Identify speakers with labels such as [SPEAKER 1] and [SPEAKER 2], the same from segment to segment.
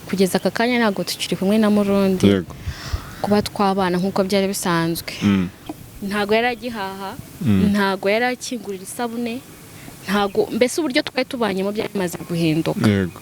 [SPEAKER 1] Kugeza aka kanya ntabwo tukiri kumwe na Murundi. Kuba twabana nk'uko byari bisanzwe, ntabwo yari agihaha, ntabwo yari akingurira isabune, ntabwo mbese uburyo twari tubanyemo byari bimaze guhinduka.
[SPEAKER 2] Yego.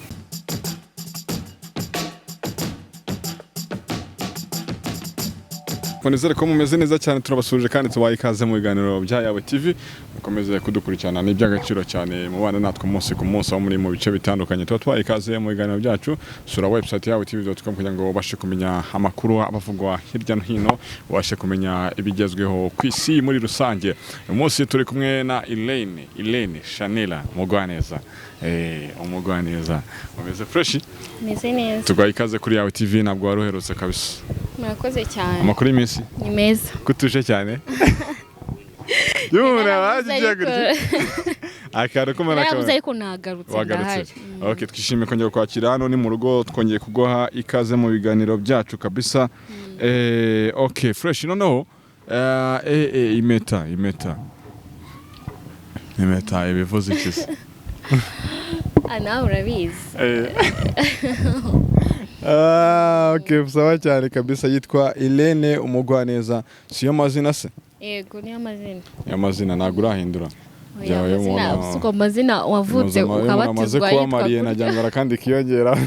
[SPEAKER 2] Nizere ko mumeze neza cyane, turabasuje kandi tubaye ikaze mu biganiro bya Yawe TV. Mukomeze kudukurikirana, ni iby'agaciro cyane mubana natwe umunsi ku munsi aho muri mu bice bitandukanye. Tuba tubaye ikaze mu biganiro byacu. Sura website yawe tv.com kugira ngo ubashe kumenya amakuru abavugwa hirya no hino, ubashe kumenya ibigezweho ku isi muri rusange. Uyu munsi turi kumwe na Irene Shanela Mugwaneza. Umugwaneza umeze fresh.
[SPEAKER 1] Meze neza.
[SPEAKER 2] Tugaye ikaze kuri Yawe TV, ntabwo wari uherutse kabisa.
[SPEAKER 1] Murakoze cyane.
[SPEAKER 2] Amakuru y'iminsi?
[SPEAKER 1] Ni meza.
[SPEAKER 2] Kutuje cyane. Y'umuntu yabaje gutya. Akantu ko mbona
[SPEAKER 1] Narabuze ariko nagarutse, ndahari.
[SPEAKER 2] Wagarutse. Okay, twishimiye kongera kwakira hano ni mu rugo, twongeye kuguha ikaze mu biganiro byacu kabisa. Okay, fresh noneho impeta. Impeta ibivuze iki se?
[SPEAKER 1] Ah, nawe urabizi.
[SPEAKER 2] Okay, sawa cyane kabisa. Yitwa Irene Umugwaneza. Siyo mazina se?
[SPEAKER 1] Yego, niyo mazina.
[SPEAKER 2] Niyo mazina, ntabwo urahindura.
[SPEAKER 1] Oya,
[SPEAKER 2] Byabaye
[SPEAKER 1] amazina
[SPEAKER 2] umuntu-
[SPEAKER 1] si ubwo mazina wavutse
[SPEAKER 2] Umuntu amaze
[SPEAKER 1] ukabatizwa
[SPEAKER 2] kuba
[SPEAKER 1] yitwa
[SPEAKER 2] mariye
[SPEAKER 1] gutya.
[SPEAKER 2] nagira ngo arakandi kiyongera.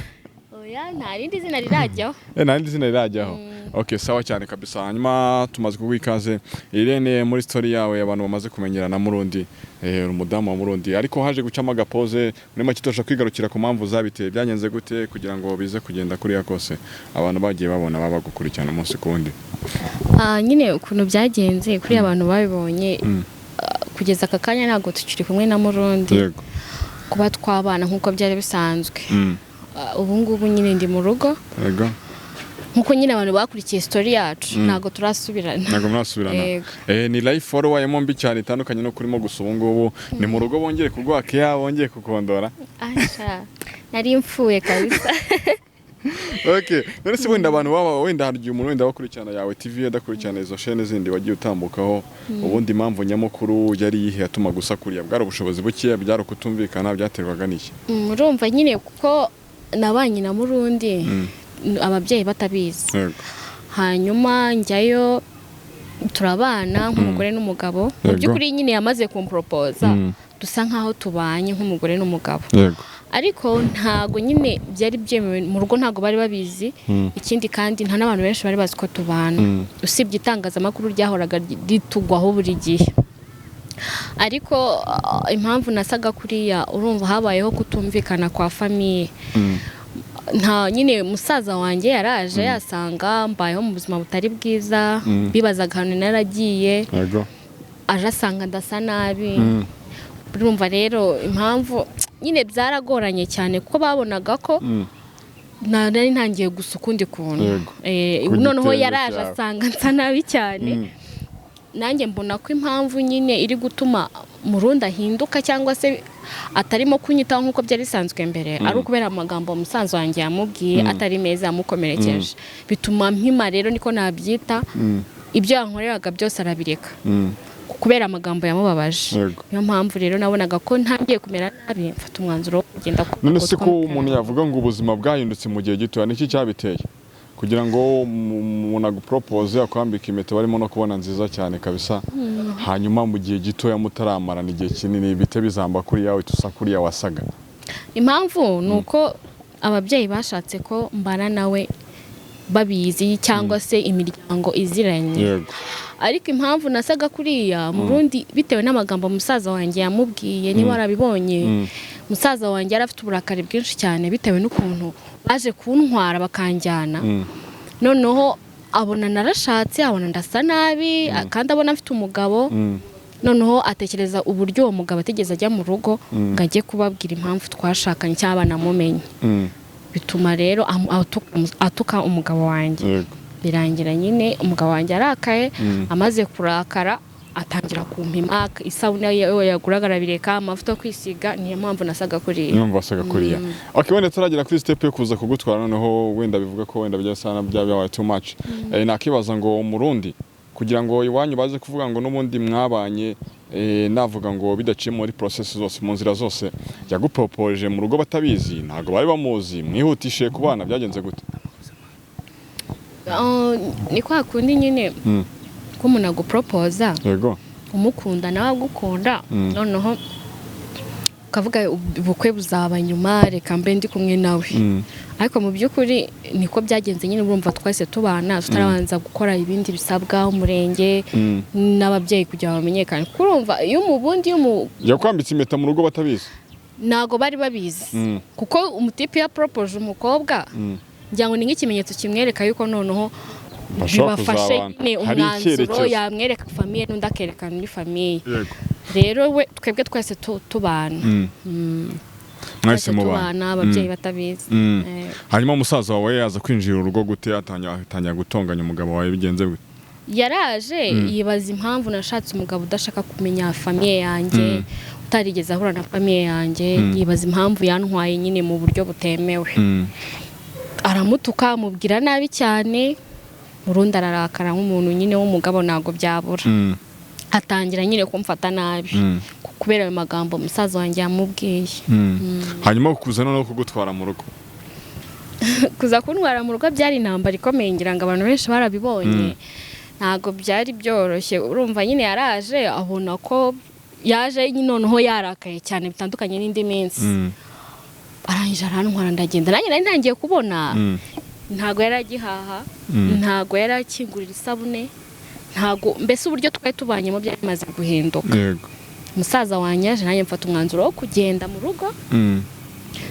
[SPEAKER 1] Oya, nta rindi zina rirajyaho.
[SPEAKER 2] Nta rindi zina rirajyaho. Okay, sawa cyane kabisa. Hanyuma tumaze kuguha ikaze Irene, muri story yawe abantu bamaze kumenyerana Murundi, uri umudamu wa Murundi, ariko haje gucamo agapoze. Muri make turashaka kwigarukira ku mpamvu zabiteye, byagenze gute kugira ngo bize kugenda kuriya kose abantu bagiye babona baba bagukurikirana umunsi ku wundi.
[SPEAKER 1] Ah, nyine ukuntu byagenze kuri abantu babibonye, kugeza aka kanya ntabwo tukiri kumwe na Murundi. Kuba twabana nk'uko byari bisanzwe, ubu ngubu nyine ndi mu rugo. Nk'uko nyine abantu bakurikiye story yacu, ntabwo turasubirana.
[SPEAKER 2] Ntabwo murasubirana.
[SPEAKER 1] Yego.
[SPEAKER 2] Ni life wari wayemo mbi cyane itandukanye no kurimo gusa ubu ngubu ni mu rugo, bongeye kuguha care, bongeye kukondora.
[SPEAKER 1] Asha, nari mfuye kabisa.
[SPEAKER 2] Okay, none se wenda abantu baba wenda hari igihe umuntu wenda bakurikirana Yawe TV adakurikirana izo chaîne zindi wagiye utambukaho, ubundi impamvu nyamukuru yari iyihe yatuma gusa kuriya? Bwari ubushobozi buke, byari ukutumvikana, byaterwaga n'iki?
[SPEAKER 1] Urumva nyine kuko nabanye na Murundi ababyeyi batabizi. Hanyuma njyayo turabana nk'umugore n'umugabo mu by'ukuri nyine yamaze kumporopoza, dusa nkaho tubanye nk'umugore n'umugabo, ariko ntago nyine byari byemewe mu rugo, ntago bari babizi. Ikindi kandi nta n'abantu benshi bari bazi ko tubana, usibye itangazamakuru ryahoraga ritugwaho buri gihe. Ariko impamvu nasaga kuriya, urumva habayeho kutumvikana kwa famille. Nta nyine musaza wanjye yaraje yasanga mbayeho mu buzima butari bwiza, bibazaga ahantu naragiye. Aje asanga ndasa nabi. Urumva rero impamvu nyine byaragoranye cyane kuko babonaga ko nari ntangiye gusa ukundi kuntu.
[SPEAKER 2] Ku
[SPEAKER 1] Noneho
[SPEAKER 2] gitenge
[SPEAKER 1] yaraje
[SPEAKER 2] cyawe.
[SPEAKER 1] asanga nsa nabi cyane. Nanjye mbona ko impamvu nyine iri gutuma Murundi ahinduka cyangwa se atarimo kunyitaho nk'uko byari bisanzwe mbere ari ukubera amagambo musaza wanjye yamubwiye atari meza, yamukomerekeje, bituma mpima rero, niko nabyita. Ibyo yankoreraga byose arabireka kubera amagambo yamubabaje. Niyo mpamvu rero nabonaga ko ntangiye kumera nabi, mfata umwanzuro wo kugenda
[SPEAKER 2] None se ko umuntu yavuga ngo ubuzima bwahindutse mu gihe gito, niki cyabiteye kugira ngo umuntu agupropose, akwambike impeta barimo no kubona nziza cyane kabisa, hanyuma mu gihe gitoya mutaramarana igihe kinini bite bizamba kuri yawe tusa kuriya wasaga?
[SPEAKER 1] Impamvu ni uko ababyeyi bashatse ko mbana nawe babizi cyangwa se imiryango iziranye. Ariko impamvu nasaga kuriya Murundi, bitewe n'amagambo musaza wanjye yamubwiye, niba warabibonye, musaza wanjye yari afite uburakari bwinshi cyane bitewe n'ukuntu baje kuntwara bakanjyana. Noneho abona narashatse, abona ndasa nabi, kandi abona mfite umugabo. Noneho atekereza uburyo uwo mugabo atigeze ajya mu rugo ngo ajye kubabwira impamvu twashakanye cyangwa banamumenye. Bituma rero atuka umugabo wanjye. Birangira nyine umugabo wanjye arakaye. Amaze kurakara atangira kumpima isabune yaguraga arabireka, amavuta yo kwisiga. Niyo mpamvu nasaga kuriya.
[SPEAKER 2] Niyo mpamvu wasaga kuriya. Okay, wenda turagera kuri step yo kuza kugutwara, noneho wenda bivuga ko wenda byasa na bya byabaye too much. Nakibaza ngo Umurundi kugira ngo iwanyu baze kuvuga ngo n'ubundi mwabanye Navuga ngo bidaciye muri process zose, mu nzira zose, yagupropoje mu rugo batabizi, ntabwo bari bamuzi, mwihutishije kubana, byagenze gute?
[SPEAKER 1] Ni kwa kundi nyine ko umuntu agupropoza, umukunda nawe agukunda, noneho ukavuga ubukwe buzaba nyuma, reka mbe ndi kumwe nawe. Ariko mu by'ukuri niko byagenze nyine. Urumva twese tubana tutarabanza gukora ibindi bisabwa umurenge n'ababyeyi kugira ngo bamenyekane, kuko urumva iyo mu bundi iyo mu
[SPEAKER 2] Yakwambitse impeta mu rugo batabizi?
[SPEAKER 1] Ntago bari babizi, kuko umutipe iyo aporopoje umukobwa, ngira ngo ni nk'ikimenyetso kimwereka yuko noneho
[SPEAKER 2] Bashobora
[SPEAKER 1] bibafashe
[SPEAKER 2] kuzabana.
[SPEAKER 1] nyine
[SPEAKER 2] Hari
[SPEAKER 1] umwanzuro.
[SPEAKER 2] icyerekezo.
[SPEAKER 1] Yamwereka famille n'undi akerekana undi famille. Rero we twebwe twese tubana.
[SPEAKER 2] Mwese
[SPEAKER 1] Twese
[SPEAKER 2] mubana.
[SPEAKER 1] tubana ababyeyi batabizi.
[SPEAKER 2] Hanyuma umusaza wawe yaza kwinjira urugo gute? Atangira gutonganya umugabo wawe, bigenze gute?
[SPEAKER 1] Yaraje yibaza impamvu nashatse umugabo udashaka kumenya famille yanjye, utarigeze ahura na famille yanjye. Yibaza impamvu yantwaye nyine mu buryo butemewe. Aramutuka, amubwira nabi cyane. Murundi ararakara nk'umuntu nyine w'umugabo, ntabwo byabura. Atangira nyine kumfata nabi kubera ayo magambo musaza wanjye yamubwiye.
[SPEAKER 2] Hanyuma kuza noneho kugutwara mu rugo?
[SPEAKER 1] Kuza kuntwara mu rugo byari intambara ikomeye, ngira ngo abantu benshi barabibonye. Ntabwo byari byoroshye. Urumva nyine yaraje abona ko yaje nyine noneho yarakaye cyane bitandukanye n'indi minsi. Arangije arantwara, ndagenda. Nanjye nari ntangiye kubona ntabwo yari agihaha, ntabwo yari akingurira isabune, ntabwo mbese uburyo twari tubanyemo byari bimaze guhinduka. Umusaza wanjye yaje, nanjye mfata umwanzuro wo kugenda mu rugo.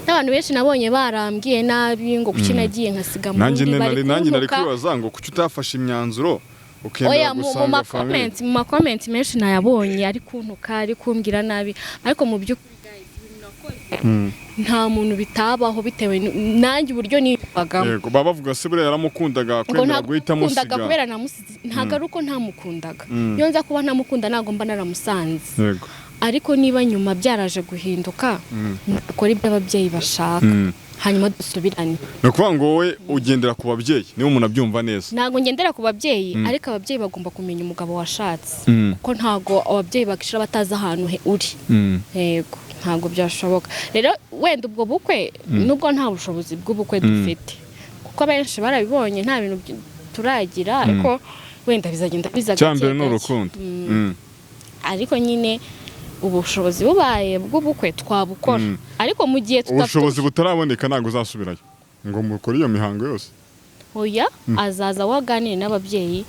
[SPEAKER 1] N'abantu benshi nabonye barambwiye nabi ngo kuki nagiye nkasiga mu
[SPEAKER 2] Nanjye
[SPEAKER 1] rundi, bari
[SPEAKER 2] nanjye nari
[SPEAKER 1] kuntuka.
[SPEAKER 2] kwibaza ngo kuki utafashe imyanzuro ukemera
[SPEAKER 1] Oya, mu
[SPEAKER 2] gusanga famille?
[SPEAKER 1] Ma comments, mu ma comments menshi nayabonye ari kuntuka, ari kumbwira nabi, ariko mu by'ukuri guys, ibintu nakoze nta muntu bitabaho, bitewe nanjye uburyo niyumvagamo.
[SPEAKER 2] Yego, baba bavuga se buriya yaramukundaga,
[SPEAKER 1] Ngo
[SPEAKER 2] kwemera
[SPEAKER 1] ntabwo
[SPEAKER 2] guhita
[SPEAKER 1] namukundaga
[SPEAKER 2] amusiga.
[SPEAKER 1] kubera namusize, ntabwo ari uko ntamukundaga. Iyo nza kuba ntamukunda ntabwo mba naramusanze. Ariko niba nyuma byaraje guhinduka, nakora ibyo ababyeyi bashaka, hanyuma dusubirane.
[SPEAKER 2] Ni ukuvuga ngo wowe ugendera ku babyeyi, niba umuntu abyumva neza?
[SPEAKER 1] Ntabwo ngendera ku babyeyi, ariko ababyeyi bagomba kumenya umugabo washatse, kuko ntabwo ababyeyi bakishira batazi ahantu uri. Yego, ntabwo byashoboka. Rero wenda ubwo bukwe, nubwo nta bushobozi bw'ubukwe dufite, kuko abenshi barabibonye nta bintu turagira, ariko wenda bizagenda biza
[SPEAKER 2] Cya mbere
[SPEAKER 1] gake
[SPEAKER 2] ni
[SPEAKER 1] gake.
[SPEAKER 2] urukundo.
[SPEAKER 1] Ariko nyine ubushobozi bubaye bw'ubukwe twabukora, ariko mu gihe tudafite
[SPEAKER 2] Ubushobozi butaraboneka, ntabwo uzasubirayo ngo mukore iyo mihango yose?
[SPEAKER 1] Oya, azaza waganire n'ababyeyi,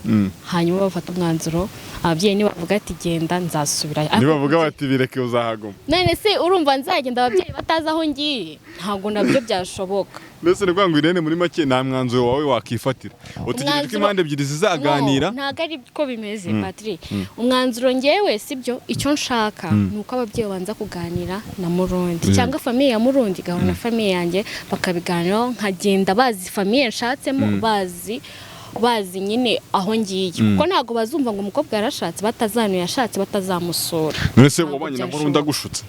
[SPEAKER 1] hanyuma bafata umwanzuro. Ababyeyi nibavuga ati genda, nzasubirayo. Ariko
[SPEAKER 2] Nibavuga bati bireke, uzahaguma?
[SPEAKER 1] None se urumva nzagenda ababyeyi batazi aho ngiye? Ntabwo nabyo byashoboka.
[SPEAKER 2] Mbese ni ukuvuga ngo Irene, muri make nta mwanzuro wawe wakifatira, utegereje ko impande ebyiri zizaganira?
[SPEAKER 1] No, ntabwo ari ko bimeze, Patrick. Umwanzuro ngewe sibyo. Icyo nshaka ni uko ababyeyi babanza kuganira na Murundi, cyangwa famille ya Murundi igahura na famille yanjye, bakabiganiraho, nkagenda bazi famille nshatsemo, bazi nyine aho ngiye, kuko ntabwo bazumva ngo umukobwa yarashatse batazanu yashatse batazamusura.
[SPEAKER 2] None se
[SPEAKER 1] Ntabwo
[SPEAKER 2] wabanye na
[SPEAKER 1] byashoboka.
[SPEAKER 2] Murundi agushutse?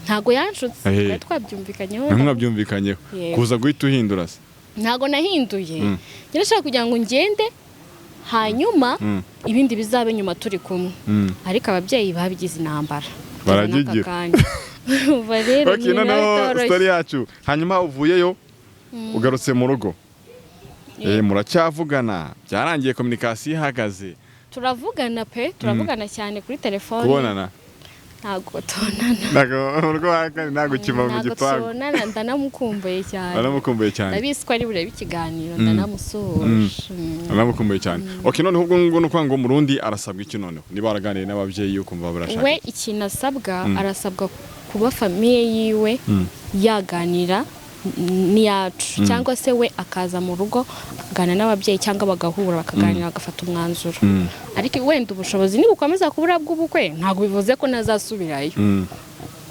[SPEAKER 1] Ntabwo yanshutse. Twari twabyumvikanyeho.
[SPEAKER 2] Mwabyumvikanyeho?
[SPEAKER 1] Yego.
[SPEAKER 2] Kuza guhita uhindura se?
[SPEAKER 1] Ntabwo nahinduye. Njye nashaka kugira ngo ngende, hanyuma ibindi bizabe nyuma turi kumwe. Ariko ababyeyi babigize intambara
[SPEAKER 2] Baragigira.
[SPEAKER 1] kugeza n'aka kanya. Urumva rero
[SPEAKER 2] Okay,
[SPEAKER 1] ni ibintu
[SPEAKER 2] noneho
[SPEAKER 1] bitoroshye.
[SPEAKER 2] story yacu, hanyuma uvuyeyo ugarutse mu rugo. Muracyavugana? Byarangiye communication ihagaze?
[SPEAKER 1] Turavugana pe, turavugana cyane kuri telefone.
[SPEAKER 2] Kubonana?
[SPEAKER 1] Ntabwo tubonana.
[SPEAKER 2] Ntabwo mu rugo wa kane, ntabwo kiva mu
[SPEAKER 1] Ntabwo
[SPEAKER 2] gipangu?
[SPEAKER 1] tubonana, ndanamukumbuye cyane.
[SPEAKER 2] Baramukumbuye cyane.
[SPEAKER 1] Ndabizi ko ari burebe ikiganiro, ndanamusuhuje.
[SPEAKER 2] Baramukumbuye cyane. Okay, noneho ubwo ngubwo ni ukuvuga ngo Murundi arasabwa iki noneho, niba waraganiriye n'ababyeyi ukumva barashaka
[SPEAKER 1] We
[SPEAKER 2] iki?
[SPEAKER 1] ikintu asabwa, arasabwa kuba famille yiwe yaganira n'iyacu, cyangwa se we akaza mu rugo akaganira n'ababyeyi, cyangwa bagahura bakaganira bagafata umwanzuro. Ariko wenda ubushobozi nibukomeza kubura bw'ubukwe, ntabwo bivuze ko ntazasubirayo.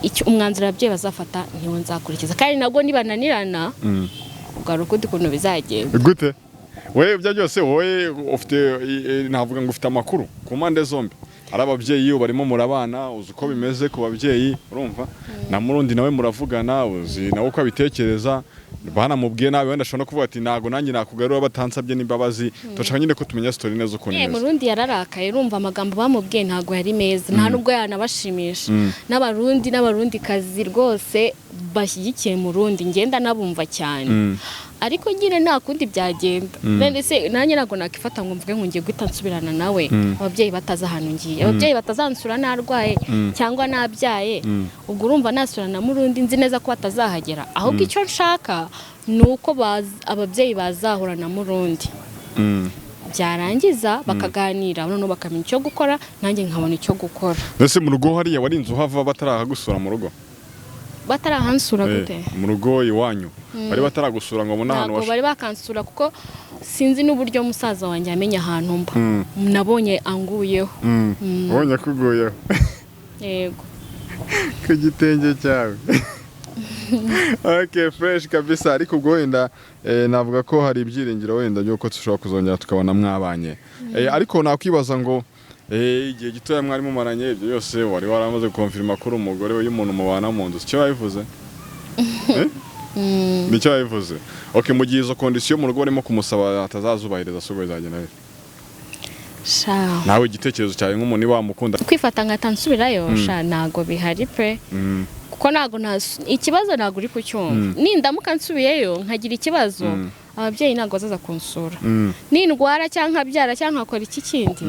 [SPEAKER 1] Icyo umwanzuro ababyeyi bazafata niwo nzakurikiza, kandi nabwo nibananirana, ubwo hari ukundi kuntu bizagenda.
[SPEAKER 2] Gute? Wowe ibyo byose, wowe ufite navuga ngo ufite amakuru ku mpande zombi, ari ababyeyi barimo murabana, uzi uko bimeze ku babyeyi, urumva na Murundi nawe muravugana, uzi nawe uko abitekereza. Banamubwiye nabi, wenda ashobora no kuvuga ati ntago nanjye nakugarura batansabye n'imbabazi. Turashaka nyine ko tumenya story neza ukuntu imeze.
[SPEAKER 1] Murundi yararakaye, urumva amagambo bamubwiye ntabwo yari meza, nta nubwo yanabashimisha. N'Abarundi n'Abarundikazi rwose bashyigikiye Murundi, ngenda nabumva cyane, ariko nyine nta kundi byagenda. None se nanjye ntabwo nakifata ngo mvuge ngo ngiye guhita nsubirana nawe, ababyeyi batazi ahantu ngiye, ababyeyi batazansura narwaye cyangwa nabyaye? Ubwo urumva nasura na Murundi nzi neza ko batazahagera. Ahubwo icyo nshaka ni uko ababyeyi bazahura na Murundi, byarangiza bakaganira, noneho bakamenya icyo gukora, nanjye nkabona icyo gukora.
[SPEAKER 2] Mbese mu rugo hariya warinze uhava batarahagusura mu rugo?
[SPEAKER 1] Batarahansura gute?
[SPEAKER 2] Mu rugo iwanyu bari bataragusura ngo babone ahantu
[SPEAKER 1] Ntabwo bari bakansura, kuko sinzi n'uburyo musaza wanjye yamenye ahantu mba. Nabonye anguyeho.
[SPEAKER 2] Ubonye akuguyeho?
[SPEAKER 1] Yego.
[SPEAKER 2] Ku gitenge cyawe. Okay, fresh kabisa. Ariko ubwo wenda navuga ko hari ibyiringiro wenda by'uko dushobora kuzongera tukabona mwabanye. Ariko nakwibaza ngo igihe gitoya mwari mumaranye, ibyo byose wari waramaze gukonfirma ko uri umugore we y'umuntu mubana mu nzu, icyo babivuze? Nicyo babivuze. Okay, mu gihe izo condition mu rugo barimo kumusaba atazazubahiriza, si ubwo bizagenda bite?
[SPEAKER 1] Sha,
[SPEAKER 2] Nawe igitekerezo cyawe nk'umuntu niba wamukunda.
[SPEAKER 1] Kwifata nkahita nsubirayo, sha, ntago bihari pe, kuko ntago ikibazo ntago uri kucyumva. Nindamuka nsubiyeyo nkagira ikibazo, ababyeyi ntabwo bazaza kunsura. Nindwara cyangwa nkabyara cyangwa nkakora iki kindi,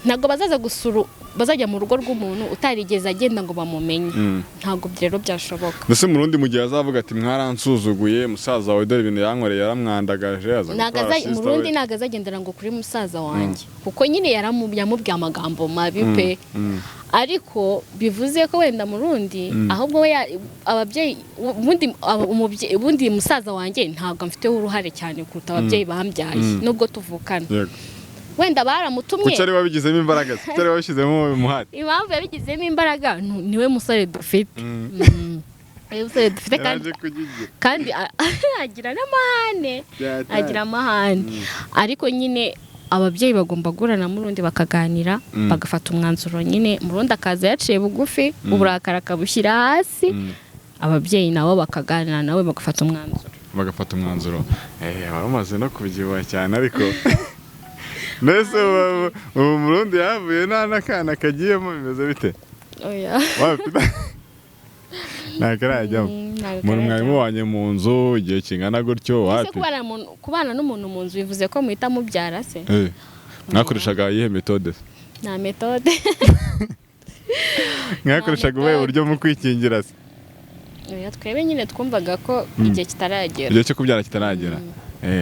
[SPEAKER 1] ntabwo bazaza gusura. Bazajya mu rugo rw'umuntu utarigeze agenda ngo bamumenye? Ntabwo rero byashoboka.
[SPEAKER 2] Mbese mu rundi mu gihe azavuga ati mwaransuzuguye, musaza wawe dore ibintu yankoreye, yaramwandagaje, aza
[SPEAKER 1] Ntabwo
[SPEAKER 2] gutwara
[SPEAKER 1] mu
[SPEAKER 2] sister
[SPEAKER 1] Rundi
[SPEAKER 2] we.
[SPEAKER 1] ntabwo azagendera ngo kuri musaza wanjye, kuko nyine yamubwiye amagambo mabi pe. Ariko bivuze ko wenda mu Rundi ahubwo we ababyeyi ubundi ubundi musaza wanjye ntabwo amfiteho uruhare cyane kuruta ababyeyi bambyaye, nubwo tuvukana. Wenda baramutumye.
[SPEAKER 2] Kuki ari wabigizemo imbaraga se? Kuki ari wabishyizemo umuhate?
[SPEAKER 1] Impamvu yabigizemo imbaraga, niwe musore dufite. Niwe musore dufite kandi
[SPEAKER 2] Yaje kugigira
[SPEAKER 1] kandi agira n'amahane.
[SPEAKER 2] Byatari.
[SPEAKER 1] Agira amahane, ariko nyine ababyeyi bagomba guhura na Murundi bakaganira, bagafata umwanzuro. Nyine Murundi akaza yaciye bugufi, uburakari akabushyira hasi, ababyeyi nabo bakaganira nawe bagafata umwanzuro.
[SPEAKER 2] Bagafata umwanzuro. Wari umaze no kubyibuha cyane, ariko mbese ubu Murundi yavuye nta n'akana kagiyemo, bimeze bite?
[SPEAKER 1] Oya.
[SPEAKER 2] Wapi, ntakarajyamo.
[SPEAKER 1] Ntabwo
[SPEAKER 2] Umuntu mwari
[SPEAKER 1] karajyamo.
[SPEAKER 2] mubanye mu nzu igihe kingana gutyo,
[SPEAKER 1] Ese
[SPEAKER 2] wapi?
[SPEAKER 1] Kubana n'umuntu mu nzu bivuze ko muhita mubyara se?
[SPEAKER 2] Mwakoreshaga iyihe méthode?
[SPEAKER 1] Nta méthode.
[SPEAKER 2] Mwakoreshaga ubuhe
[SPEAKER 1] Méthode.
[SPEAKER 2] buryo mu kwikingira se?
[SPEAKER 1] Oya, twebwe nyine twumvaga ko igihe kitaragera.
[SPEAKER 2] Igihe cyo kubyara kitaragera.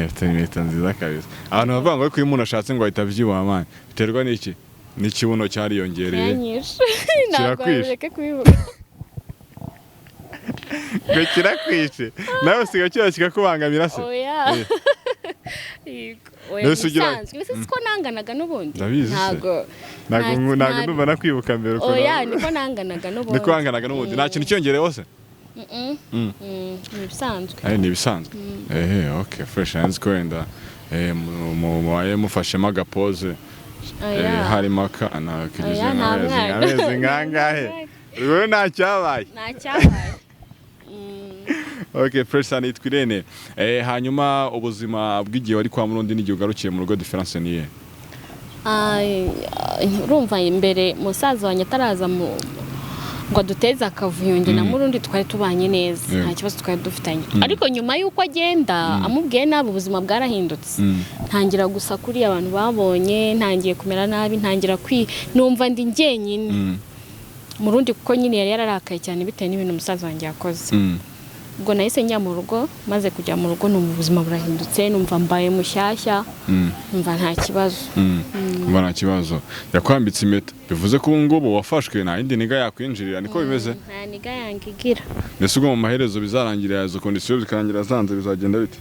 [SPEAKER 2] Ufite impeta nziza kabisa. Abantu bavuga ngo iyo umuntu ashatse ngo ahita abyibuha, man, biterwa n'iki? N'ikibuno cyariyongereye?
[SPEAKER 1] Kiranyishe, ntabwo.
[SPEAKER 2] Kirakwishe?
[SPEAKER 1] Reka kubivuga.
[SPEAKER 2] Ngo kirakwishe, nawe usigaye kiriya kikakubangamira se?
[SPEAKER 1] Oya. Yego. Oya,
[SPEAKER 2] Mbese
[SPEAKER 1] bisanzwe. Mbese siko nanganaga n'ubundi?
[SPEAKER 2] Ndabizi se.
[SPEAKER 1] Ntabwo
[SPEAKER 2] Ntabwo ntabwo ndumva nakwibuka mbere ukuntu
[SPEAKER 1] Oya, niko nanganaga n'ubundi.
[SPEAKER 2] Niko wanganaga n'ubundi, nta kintu cyiyongereyeho se?
[SPEAKER 1] Mm-mm. Ni ibisanzwe.
[SPEAKER 2] Ni ibisanzwe. Okay, fresh. Nzi ko wenda mubaye mufashemo agapoze,
[SPEAKER 1] Oya.
[SPEAKER 2] harimo akana kigeze
[SPEAKER 1] Oya, nta
[SPEAKER 2] nk'amezi
[SPEAKER 1] mwana.
[SPEAKER 2] nk'amezi nkangahe, rero nta cyabaye?
[SPEAKER 1] Nta cyabaye.
[SPEAKER 2] Okay, fresh sana. Yitwa Irene. Hanyuma ubuzima bw'igihe wari kwa Murundi n'igihe ugarukiye mu rugo, différence ni iyihe?
[SPEAKER 1] Urumva imbere musaza wanjye ataraza ngo aduteze akavuyo, njye na Murundi twari tubanye neza, nta kibazo twari dufitanye. Ariko nyuma y'uko agenda amubwiye nabi, ubuzima bwarahindutse. Ntangira gusa kuri abantu babonye ntangiye kumera nabi, ntangira kwi numva ndi njyenyine. Murundi kuko nyine yari yararakaye cyane bitewe n'ibintu musaza wanjye yakoze. Ubwo nahise njya mu rugo. Maze kujya mu rugo numva ubuzima burahindutse, numva mbaye mushyashya, numva nta kibazo.
[SPEAKER 2] Umva nta kibazo. Yakwambitse impeta, bivuze ko ubu ngubu wafashwe, nta yindi nigga yakwinjirira, niko bimeze?
[SPEAKER 1] Nta nigga yangigira.
[SPEAKER 2] Mbese ubwo mu maherezo bizarangira izo condition zikarangira zanze, bizagenda bite?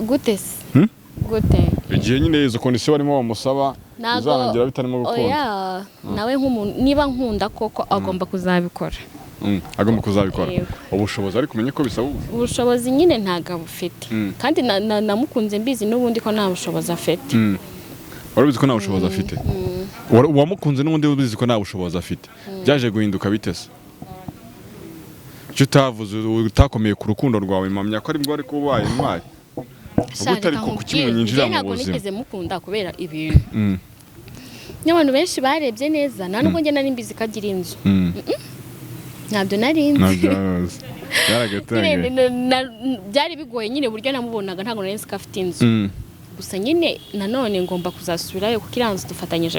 [SPEAKER 1] Gute se?
[SPEAKER 2] Hmm?
[SPEAKER 1] Gute?
[SPEAKER 2] Igihe nyine izo condition barimo bamusaba
[SPEAKER 1] Ntago-
[SPEAKER 2] bizarangira bitarimo gukunda.
[SPEAKER 1] Oya, nawe nk'umuntu niba nkunda koko agomba kuzabikora.
[SPEAKER 2] Agomba kuzabikora.
[SPEAKER 1] Yego.
[SPEAKER 2] Ubushobozi, ariko umenye ko bisaba ubushobozi.
[SPEAKER 1] Ubushobozi nyine ntabwo abufite. Kandi namukunze mbizi n'ubundi ko nta bushobozi afite.
[SPEAKER 2] Wari ubizi ko nta bushobozi afite? Uwamukunze n'ubundi ubizi ko nta bushobozi afite, byaje guhinduka bite se? Kuki utavuze, utakomeye ku rukundo rwawe? Mpamya ko aribwo wari kuba ubaye intwari.
[SPEAKER 1] Sha,
[SPEAKER 2] Ubwo utari
[SPEAKER 1] reka
[SPEAKER 2] ku
[SPEAKER 1] nkubwire,
[SPEAKER 2] kimunyinjira
[SPEAKER 1] njye
[SPEAKER 2] mu
[SPEAKER 1] ntabwo
[SPEAKER 2] buzima.
[SPEAKER 1] nigeze mukunda kubera ibintu. N'abantu benshi barebye neza, nta nubwo njye nari mbizi ko agira inzu. Ntabyo nari nzi.
[SPEAKER 2] Ntabyo waruzi.
[SPEAKER 1] Nyine
[SPEAKER 2] Byaragatangaye.
[SPEAKER 1] Byari bigoye nyine uburyo namubonaga, ntabwo nari nzi ko afite inzu. Gusa nyine nanone ngomba kuzasubirayo, kuko iriya nzu dufatanyije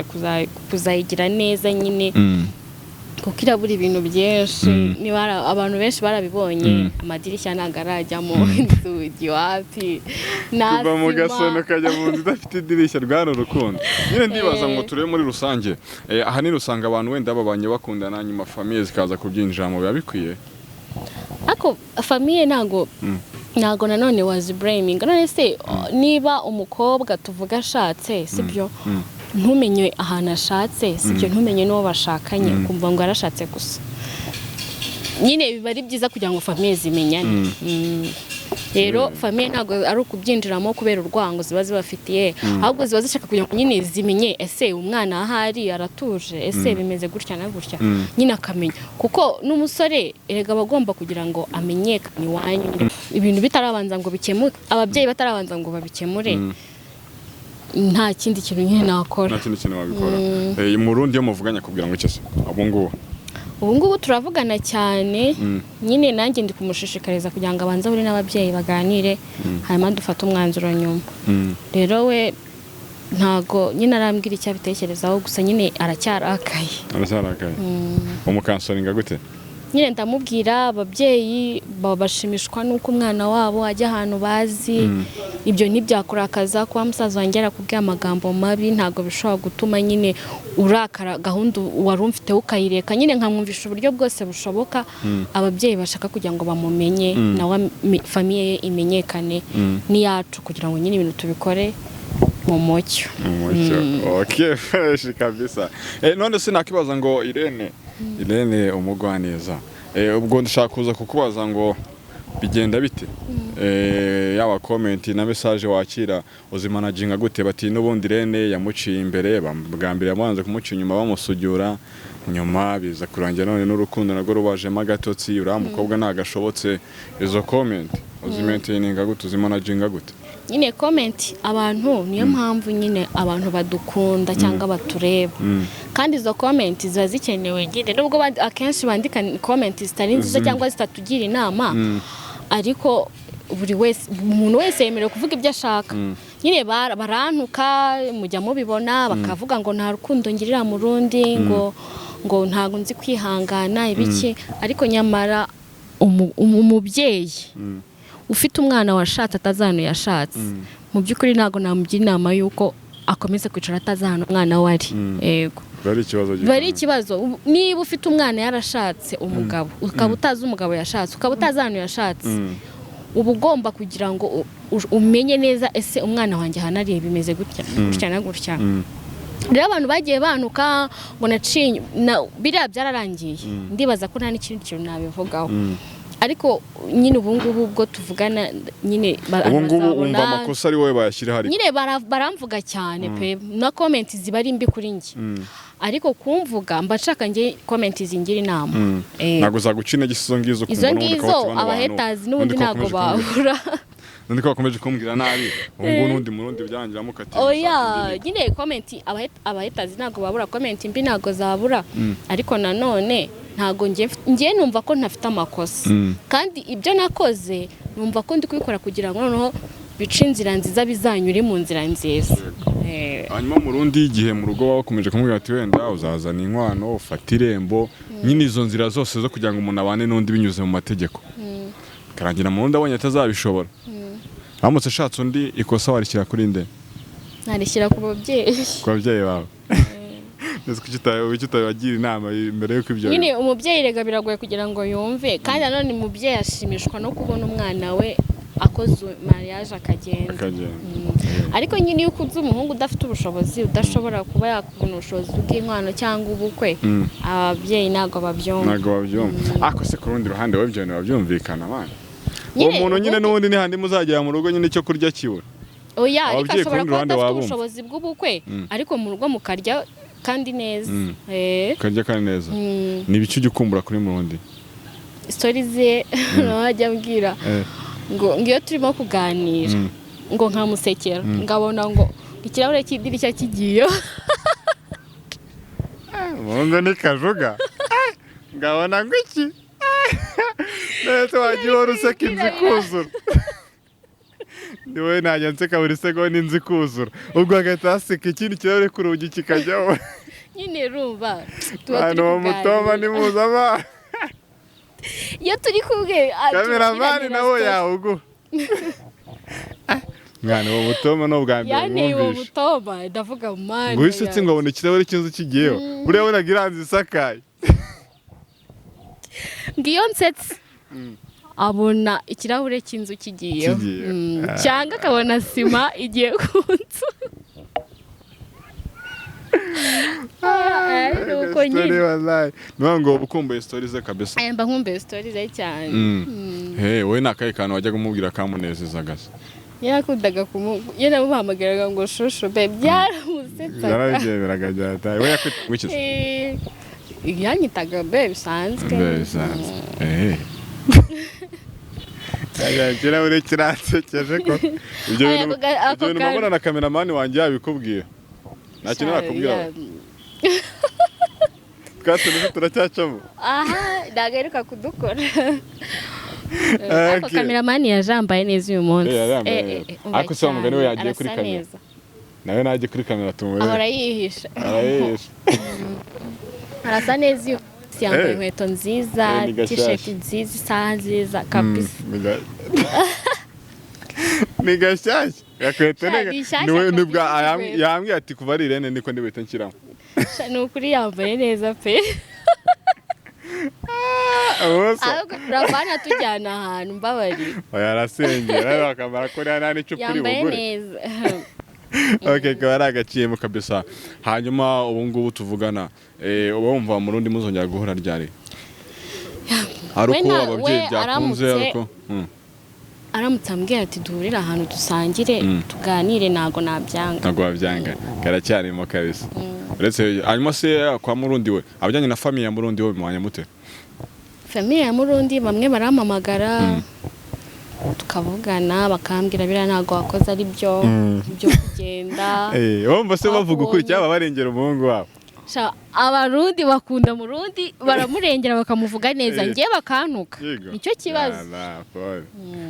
[SPEAKER 1] kuzayigira neza nyine, kuko irabura ibintu byinshi. Niba abantu benshi barabibonye, amadirishya ntabwo arajyamo, inzugi wapi, nta
[SPEAKER 2] Kuva mu
[SPEAKER 1] sima.
[SPEAKER 2] Gasono ukajya mu nzu idafite idirishya, rwari urukundo nyine. Ndibaza ngo turebe muri rusange, ahanini usanga abantu wenda babanye bakundana, nyuma famille zikaza kubyinjiramo. Biba bikwiye?
[SPEAKER 1] Ariko famille ntago ntago nanone waziblaminga. None se niba umukobwa tuvuga ashatse, sibyo, ntumenye ahantu ashatse, sibyo, ntumenye n'uwo bashakanye, ukumva ngo yarashatse gusa, nyine biba ari byiza kugira ngo famille zimenyane. Rero famille ntabwo ari ukubyinjiramo kubera urwango ziba zibafitiye, ahubwo ziba zishaka kugira ngo nyine zimenye: ese umwana ahari aratuje? Ese bimeze gutya na gutya? Nyine akamenya, kuko n'umusore erega aba agomba kugira ngo amenyekane iwanyu. Ibintu bitarabanza ngo bikemuke, ababyeyi batarabanza ngo babikemure, nta kindi kintu nyine nakora.
[SPEAKER 2] Nta kindi kintu wabikora. Mu Rundi iyo muvuganye akubwira ngo iki se ubu ngubu?
[SPEAKER 1] Ubu ngubu turavugana cyane. Nyine nanjye ndi kumushishikariza kugira ngo abanze ahure n'ababyeyi baganire, hanyuma dufate umwanzuro nyuma. Rero we ntago nyine arambwira icyo abitekerezaho, gusa nyine aracyarakaye.
[SPEAKER 2] Aracyarakaye. Umucounselinga gute?
[SPEAKER 1] Nyine ndamubwira, ababyeyi bashimishwa n'uko umwana wabo ajya ahantu bazi. Ibyo ntibyakurakaza. Kuba musaza wanjye yarakubwiye amagambo mabi ntabwo bishobora gutuma nyine urakara, gahunda wari umfiteho ukayireka. Nyine nkamwumvisha uburyo bwose bushoboka ababyeyi bashaka kugira ngo bamumenye, nawe famille ye imenyekane n'iyacu, kugira ngo nyine ibintu tubikore mu mucyo.
[SPEAKER 2] Umucyo, okay, fresh kabisa. None se nakibaza ngo Irene Umugwaneza, ubwo ndashaka kuza kukubaza ngo bigenda bite? Yaba comment na message wakira, uzimanaginga gute? Bati n'ubundi Irene yamuciye imbere, bwa mbere yabanze kumuca inyuma bamusujura, nyuma biza kurangira none n'urukundo narwo rubajemo agatotsi, uriya mukobwa nagashobotse. Izo comment uzimaintaininga gute, uzimanaginga gute?
[SPEAKER 1] Nyine comment, abantu, niyo mpamvu nyine abantu badukunda cyangwa batureba, kandi izo comment ziba zikenewe nyine, nubwo akenshi bandika comment zitari nziza cyangwa zitatugira inama, ariko buri wese, umuntu wese yemerewe kuvuga ibyo ashaka. Nyine barantuka, mujya mubibona, bakavuga ngo nta rukundo ngirira mu rundi, ngo ntabwo nzi kwihangana, ibiki. Ariko nyamara umubyeyi ufite umwana washatse atazi ahantu yashatse, mu by'ukuri ntabwo namugira inama y'uko akomeza kwicara atazi ahantu umwana we ari. Yego.
[SPEAKER 2] Biba ari ikibazo
[SPEAKER 1] Biba ari
[SPEAKER 2] gikomeye.
[SPEAKER 1] ikibazo. Niba ufite umwana yarashatse umugabo, ukaba utazi umugabo yashatse, ukaba utazi ahantu yashatse, uba ugomba kugira ngo umenye neza: ese umwana wanjye ahantu ari bimeze gutya gutya na gutya? Rero abantu bagiye bantuka ngo naciye biriya byararangiye, ndibaza ko nta n'ikindi kintu nabivugaho. Ariko nyine ubu ngubu ubwo tuvugana nyine
[SPEAKER 2] Ubu ngubu
[SPEAKER 1] bazabona-
[SPEAKER 2] wumva amakosa ari wowe bayashyira hari?
[SPEAKER 1] Nyine baramvuga cyane pe, na comment ziba ari mbi kuri njye, ariko kumvuga mba nshaka njye comment zingira inama.
[SPEAKER 2] Ntabwo zaguca intege izo ngizo?
[SPEAKER 1] Izo
[SPEAKER 2] Ukumva n'ubundi
[SPEAKER 1] ngizo
[SPEAKER 2] ukaba uti bano bantu,
[SPEAKER 1] abahaters n'ubundi
[SPEAKER 2] n'ubundi ko
[SPEAKER 1] ntabwo
[SPEAKER 2] bakomeje kumbwira-
[SPEAKER 1] babura.
[SPEAKER 2] N'ubundi ko bakomeje kumbwira nabi, ubu ngubu n'ubundi Murundi byangira mukatiye.
[SPEAKER 1] Oya, nyine comment, abahaters ntabwo babura, comment mbi ntabwo zabura, ariko nanone ntabwo njye numva ko ntafite amakosa, kandi ibyo nakoze numva ko ndi kubikora kugira ngo noneho bice inzira nziza, bizanyure mu nzira nziza.
[SPEAKER 2] Hanyuma mu rundi igihe mu rugo baba bakomeje kumubwira ati wenda uzazana inkwano, ufate irembo, nyine izo nzira zose zo kugira ngo umuntu abane n'undi binyuze mu mategeko, bikarangira mu rundi abonye atazabishobora, aramutse ashatse undi, ikosa warishyira kuri nde?
[SPEAKER 1] Narishyira ku babyeyi.
[SPEAKER 2] Ku babyeyi bawe? Ese kuki utabagira inama mbere y'uko ibyo
[SPEAKER 1] Nyine umubyeyi rega biragoye kugira ngo yumve, kandi nanone umubyeyi ashimishwa no kubona umwana we akoze mariage akagenda.
[SPEAKER 2] Akagenda.
[SPEAKER 1] Ariko nyine iyo ukunze umuhungu udafite ubushobozi, udashobora kuba yakubona ubushobozi bw'inkwano cyangwa ubukwe, ababyeyi ntabwo babyumva.
[SPEAKER 2] Ntabwo babyumva. Ariko se ku rundi ruhande wowe ibyo bintu babyumvikana bana uwo
[SPEAKER 1] Nyine
[SPEAKER 2] muntu nyine
[SPEAKER 1] ubundi-
[SPEAKER 2] n'ubundi ni handi muzagera mu rugo nyine icyo kurya kibura.
[SPEAKER 1] Oya, ariko
[SPEAKER 2] Ababyeyi ku
[SPEAKER 1] ashobora
[SPEAKER 2] rundi
[SPEAKER 1] kuba
[SPEAKER 2] ruhande
[SPEAKER 1] adafite
[SPEAKER 2] wabumva.
[SPEAKER 1] ubushobozi bw'ubukwe, ariko mu rugo mukarya kandi neza.
[SPEAKER 2] Ukarya kandi neza. Ni ibiki ujya ukumbura kuri Murundi?
[SPEAKER 1] Story ze nawe ajya ambwira ngo iyo turimo kuganira, ngo nkamusekera, ngabona ngo ikirahure cy'idirishya kigiyeho.
[SPEAKER 2] Umuhungu ni kajuga, ngabona ngo iki ndetse wajya uhora useka inzu ikuzura. Ni wowe, najya nseka buri segonda inzu ikuzura, ubwo hagahita haseka ikindi kirahure ku rugi kikajyaho.
[SPEAKER 1] Nyine rumva tuba
[SPEAKER 2] Abantu
[SPEAKER 1] turi
[SPEAKER 2] uwo mutoma ni
[SPEAKER 1] kuganira.
[SPEAKER 2] mpuzamahanga.
[SPEAKER 1] Iyo turi kumwe,
[SPEAKER 2] Cameraman
[SPEAKER 1] tubwirana
[SPEAKER 2] nawe
[SPEAKER 1] story.
[SPEAKER 2] yawuguha mwana. Uwo mutoma ni ubwa mbere
[SPEAKER 1] Yanteye uwo
[SPEAKER 2] mwumvishe.
[SPEAKER 1] mutoma, ndavuga mana
[SPEAKER 2] Ngo usetse
[SPEAKER 1] yanjye.
[SPEAKER 2] ngo abona ikirahure cy'inzu kigiyeho, buriya wabonaga iranze isakaye.
[SPEAKER 1] Ngo iyo nsetse abona ikirahure cy'inzu kigiyeho.
[SPEAKER 2] Kigiyeho.
[SPEAKER 1] Cyangwa akabona sima igiye ku nzu. Nuko
[SPEAKER 2] Story
[SPEAKER 1] nyine.
[SPEAKER 2] wallahi. Ni ngo uba ukumbuye story ze kabisa.
[SPEAKER 1] Aya, mba nkumbuye story ze cyane.
[SPEAKER 2] Hey, wowe ni akahe kantu wajyaga umubwira kamunezezaga se?
[SPEAKER 1] Yarakundaga kumu iyo namuhamagaraga ngo "Chouchou be", byaramusetsaga.
[SPEAKER 2] Yarabyemeraga byataye. We yakwita ngo iki se?
[SPEAKER 1] Yanyitaga bae bisanzwe.
[SPEAKER 2] Bae bisanzwe. Aya, ikirahure kiransekeje ko ibyo
[SPEAKER 1] Aya,
[SPEAKER 2] bintu
[SPEAKER 1] ako
[SPEAKER 2] ibyo bintu mbona na cameraman wanjye yabikubwiye, nta kintu nakubwira. Twatunze turacyacamo.
[SPEAKER 1] Aha ntabwo aheruka kudukora ariko.
[SPEAKER 2] Okay.
[SPEAKER 1] Cameraman yaje yambaye neza uyu munsi.
[SPEAKER 2] Eh, yari yambaye neza.
[SPEAKER 1] Umva
[SPEAKER 2] Ariko se wa mugani we
[SPEAKER 1] cyane,
[SPEAKER 2] yagiye kuri
[SPEAKER 1] arasa
[SPEAKER 2] kamera.
[SPEAKER 1] neza.
[SPEAKER 2] Nawe najye kuri kamera tumurebe.
[SPEAKER 1] Ahora yihisha.
[SPEAKER 2] Arayihisha.
[SPEAKER 1] Arasa neza uyu munsi, yambaye inkweto nziza,
[SPEAKER 2] Eh, ni gashyashya.
[SPEAKER 1] T-shirt nziza, isaha nziza kabisa.
[SPEAKER 2] Ni gashyashya gakweto.
[SPEAKER 1] Sha, ni shyashya
[SPEAKER 2] Nibwo
[SPEAKER 1] kabisa inkweto.
[SPEAKER 2] yambwiye ati kuva ari Irene niko ndibahita nshyiramo.
[SPEAKER 1] Sha, ni ukuri yambaye neza pe.
[SPEAKER 2] Ubusa.
[SPEAKER 1] Ahubwo turavana tujyana ahantu, mbabarira.
[SPEAKER 2] Oya, arasengera rero akamara kuriya nta n'icupa uri
[SPEAKER 1] Yambaye
[SPEAKER 2] bugure.
[SPEAKER 1] neza.
[SPEAKER 2] Okay, kaba ari agaciyemo kabisa. Hanyuma ubu ngubu tuvugana, uba wumva mu rundi muzongera guhura ryari, ari
[SPEAKER 1] We
[SPEAKER 2] uko ababyeyi
[SPEAKER 1] we
[SPEAKER 2] byakunze,
[SPEAKER 1] aramutse-
[SPEAKER 2] ari uko
[SPEAKER 1] Aramutse ambwira ati duhurire ahantu dusangire, tuganire, ntago nabyanga.
[SPEAKER 2] Ntabwo wabyanga, karacyarimo kabisa. Uretse hanyuma se kwa Murundi we, abajyanye na famille ya Murundi we mubanye mute?
[SPEAKER 1] Famille ya Murundi bamwe barampamagara tukavugana, bakambwira biriya ntabwo wakoze ari byo byo kugenda.
[SPEAKER 2] Wumva se bavuga ukuri
[SPEAKER 1] Babonye.
[SPEAKER 2] cyangwa barengera umuhungu wabo?
[SPEAKER 1] Sha, Abarundi bakunda Murundi, baramurengera bakamuvuga neza, ngiye bakantuka. Nicyo kibazo.
[SPEAKER 2] Yala, pole.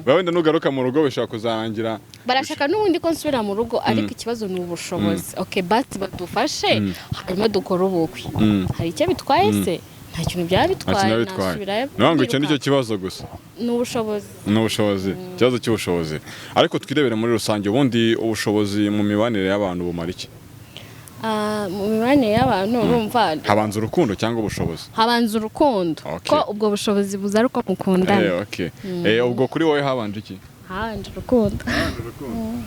[SPEAKER 2] Wowe wenda nugaruka mu rugo bishobora kuzarangira.
[SPEAKER 1] Barashaka n'ubundi ko nsubira mu rugo, ariko ikibazo ni ubushobozi. Okay, bati badufashe hanyuma dukore ubukwe. Hari icyo bitwaye se? Nta kintu byaba
[SPEAKER 2] Nta
[SPEAKER 1] bitwaye.
[SPEAKER 2] kintu bitwaye.
[SPEAKER 1] Nasubirayo
[SPEAKER 2] Niyo ngo icyo nicyo
[SPEAKER 1] nkirukanka.
[SPEAKER 2] kibazo gusa.
[SPEAKER 1] Ni ubushobozi.
[SPEAKER 2] Ni ubushobozi, ikibazo cy'ubushobozi. Ariko twirebere muri rusange, ubundi ubushobozi mu mibanire y'abantu bumara iki?
[SPEAKER 1] Ah, mu mibanire y'abantu urumva
[SPEAKER 2] Habanza urukundo cyangwa ubushobozi?
[SPEAKER 1] Habanza urukundo.
[SPEAKER 2] Okay.
[SPEAKER 1] Ko ubwo bushobozi buza ari uko mukundana.
[SPEAKER 2] Okay. Ubwo kuri wowe habanje iki?
[SPEAKER 1] Habanje urukundo.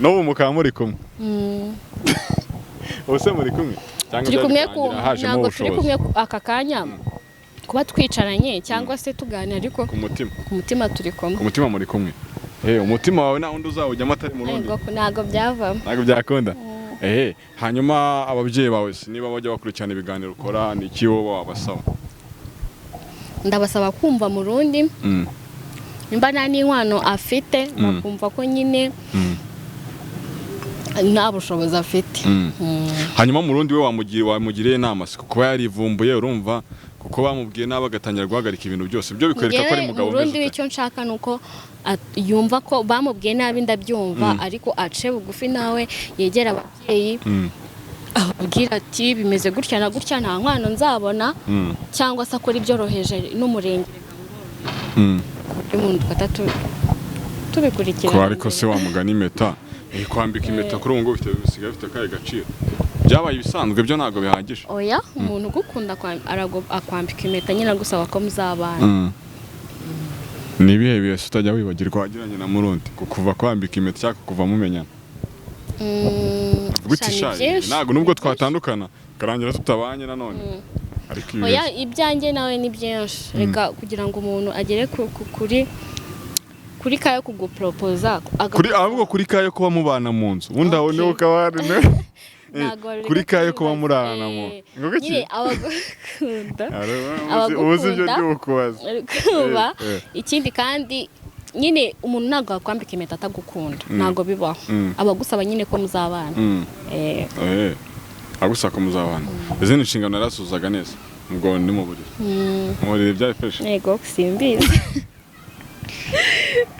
[SPEAKER 2] N'ubu mukaba muri kumwe?
[SPEAKER 1] Mm.
[SPEAKER 2] Ubu se muri kumwe cyangwa
[SPEAKER 1] Turi
[SPEAKER 2] byaje
[SPEAKER 1] kumwe ku
[SPEAKER 2] kurangira hajemo
[SPEAKER 1] ntabwo turi
[SPEAKER 2] ubushobozi?
[SPEAKER 1] kumwe aka kanya kuba twicaranye cyangwa se tuganira, ariko
[SPEAKER 2] Ku mutima?
[SPEAKER 1] Ku mutima turi kumwe.
[SPEAKER 2] Ku mutima muri kumwe. Umutima wawe nta wundi uzawujyamo atari mu rundi?
[SPEAKER 1] Ntabwo ntabwo byavamo.
[SPEAKER 2] Ntabwo byakunda. Hanyuma ababyeyi bawe se, niba bajya bakurikirana ibiganiro ukora, ni iki wowe wabasaba?
[SPEAKER 1] Ndabasaba kumva mu rundi, nimba nta n'inkwano afite, bakumva ko nyine nta bushobozi afite.
[SPEAKER 2] Hanyuma mu rundi we wamugiriye inama se, kuba yarivumbuye, urumva, kuko bamubwiye nabi agatangira guhagarika ibintu byose, byo bikwereka ko ari
[SPEAKER 1] Njyewe
[SPEAKER 2] umugabo
[SPEAKER 1] mu rundi
[SPEAKER 2] umeze ute?
[SPEAKER 1] icyo nshaka ni uko yumva ko bamubwiye nabi, ndabyumva, ariko ace bugufi nawe yegera ababyeyi, ababwira ati bimeze gutya na gutya, nta nkwano nzabona, cyangwa se akora ibyoroheje n'umurenge ku buryo umuntu twata tubikurikirana.
[SPEAKER 2] Ko ariko se wamugana impeta, kwambika impeta kuri ubu ngubu bisigaye bifite akahe gaciro? Byabaye ibisanzwe, byo ntabwo bihagije.
[SPEAKER 1] Oya, umuntu ugukunda akwambika impeta nyine agusaba ko muzabana.
[SPEAKER 2] Ni ibihe bihe se utajya wibagirwa wagiranye na Murundi, kuva kwambika impeta cyangwa kuva mumenyana? Uvuga uti
[SPEAKER 1] Sha, ni
[SPEAKER 2] sha,
[SPEAKER 1] byinshi,
[SPEAKER 2] ntabwo nubwo
[SPEAKER 1] ni byinshi.
[SPEAKER 2] twatandukana karangira tutabanye nanone, ariko ibi
[SPEAKER 1] Oya, ibyanjye nawe ni byinshi. Reka kugira ngo umuntu agere kuri kayo kuguporopoza
[SPEAKER 2] Kuri ahubwo kuri kayo kuba mubana mu nzu, ubundi aho
[SPEAKER 1] Okay.
[SPEAKER 2] niho ukaba
[SPEAKER 1] Ntabwo wabireka
[SPEAKER 2] Kuri kayo kuba
[SPEAKER 1] kubibaza.
[SPEAKER 2] Murarana
[SPEAKER 1] Eh,
[SPEAKER 2] ngo iki?
[SPEAKER 1] Nyine abagukunda
[SPEAKER 2] Ubuze ibyo
[SPEAKER 1] abagukunda.
[SPEAKER 2] By'ubukubaza.
[SPEAKER 1] Kuba
[SPEAKER 2] Eh, eh.
[SPEAKER 1] ikindi kandi nyine umuntu ntabwo wakwambika impeta atagukunda, ntabwo bibaho. Abagusaba nyine ko muzabana. Eh,
[SPEAKER 2] Eh, agusaba ko muzabana, izindi nshingano yarasuzaga neza, ubwo ni mu buriri, mu buriri byari fresh?
[SPEAKER 1] Yego, simbizi,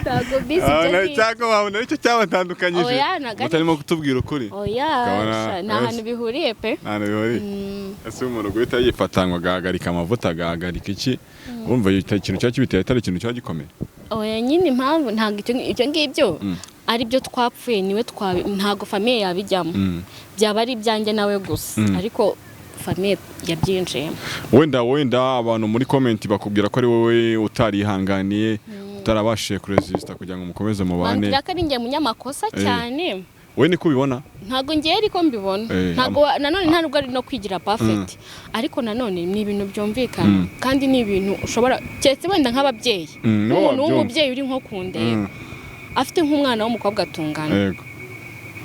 [SPEAKER 1] ntabwo mbizi
[SPEAKER 2] Ah,
[SPEAKER 1] ibyo ngibyo.
[SPEAKER 2] Cyangwa wabona aricyo cyabatandukanyije.
[SPEAKER 1] Oya, ntabwo ari
[SPEAKER 2] Mutarimo kutubwira ukuri.
[SPEAKER 1] Oya,
[SPEAKER 2] Ukabona-
[SPEAKER 1] sha, nta hantu bihuriye pe.
[SPEAKER 2] Nta hantu bihuriye. Ese umuntu guhita yifatanywa, agahagarika amavuta, agahagarika iki, wumva ikintu cyaba kibiteye atari ikintu cyaba gikomeye?
[SPEAKER 1] Oya nyine, impamvu ntabwo ibyo ngibyo ari byo twapfuye, niwe twabi, ntabwo famille yabijyamo. Byaba ari ibyanjye nawe gusa, ariko famille yabyinjiyemo.
[SPEAKER 2] Wenda abantu muri comment bakubwira ko ari wowe utarihanganiye, utarabashije kuresista kugira ngo mukomeze mubane.
[SPEAKER 1] Bambwira ko ari njye munyamakosa
[SPEAKER 2] Eh.
[SPEAKER 1] cyane.
[SPEAKER 2] Wowe niko ubibona?
[SPEAKER 1] Ntabwo ngiye, ariko mbibona.
[SPEAKER 2] Eh,
[SPEAKER 1] ntabwo nanone, nta nubwo ari no kwigira perfect, ariko nanone ni ibintu byumvikana kandi ni ibintu ushobora, keretse wenda nk'ababyeyi,
[SPEAKER 2] Nibo
[SPEAKER 1] nk'umuntu
[SPEAKER 2] babyumva.
[SPEAKER 1] w'umubyeyi uri nko kundeba, afite nk'umwana w'umukobwa atungana,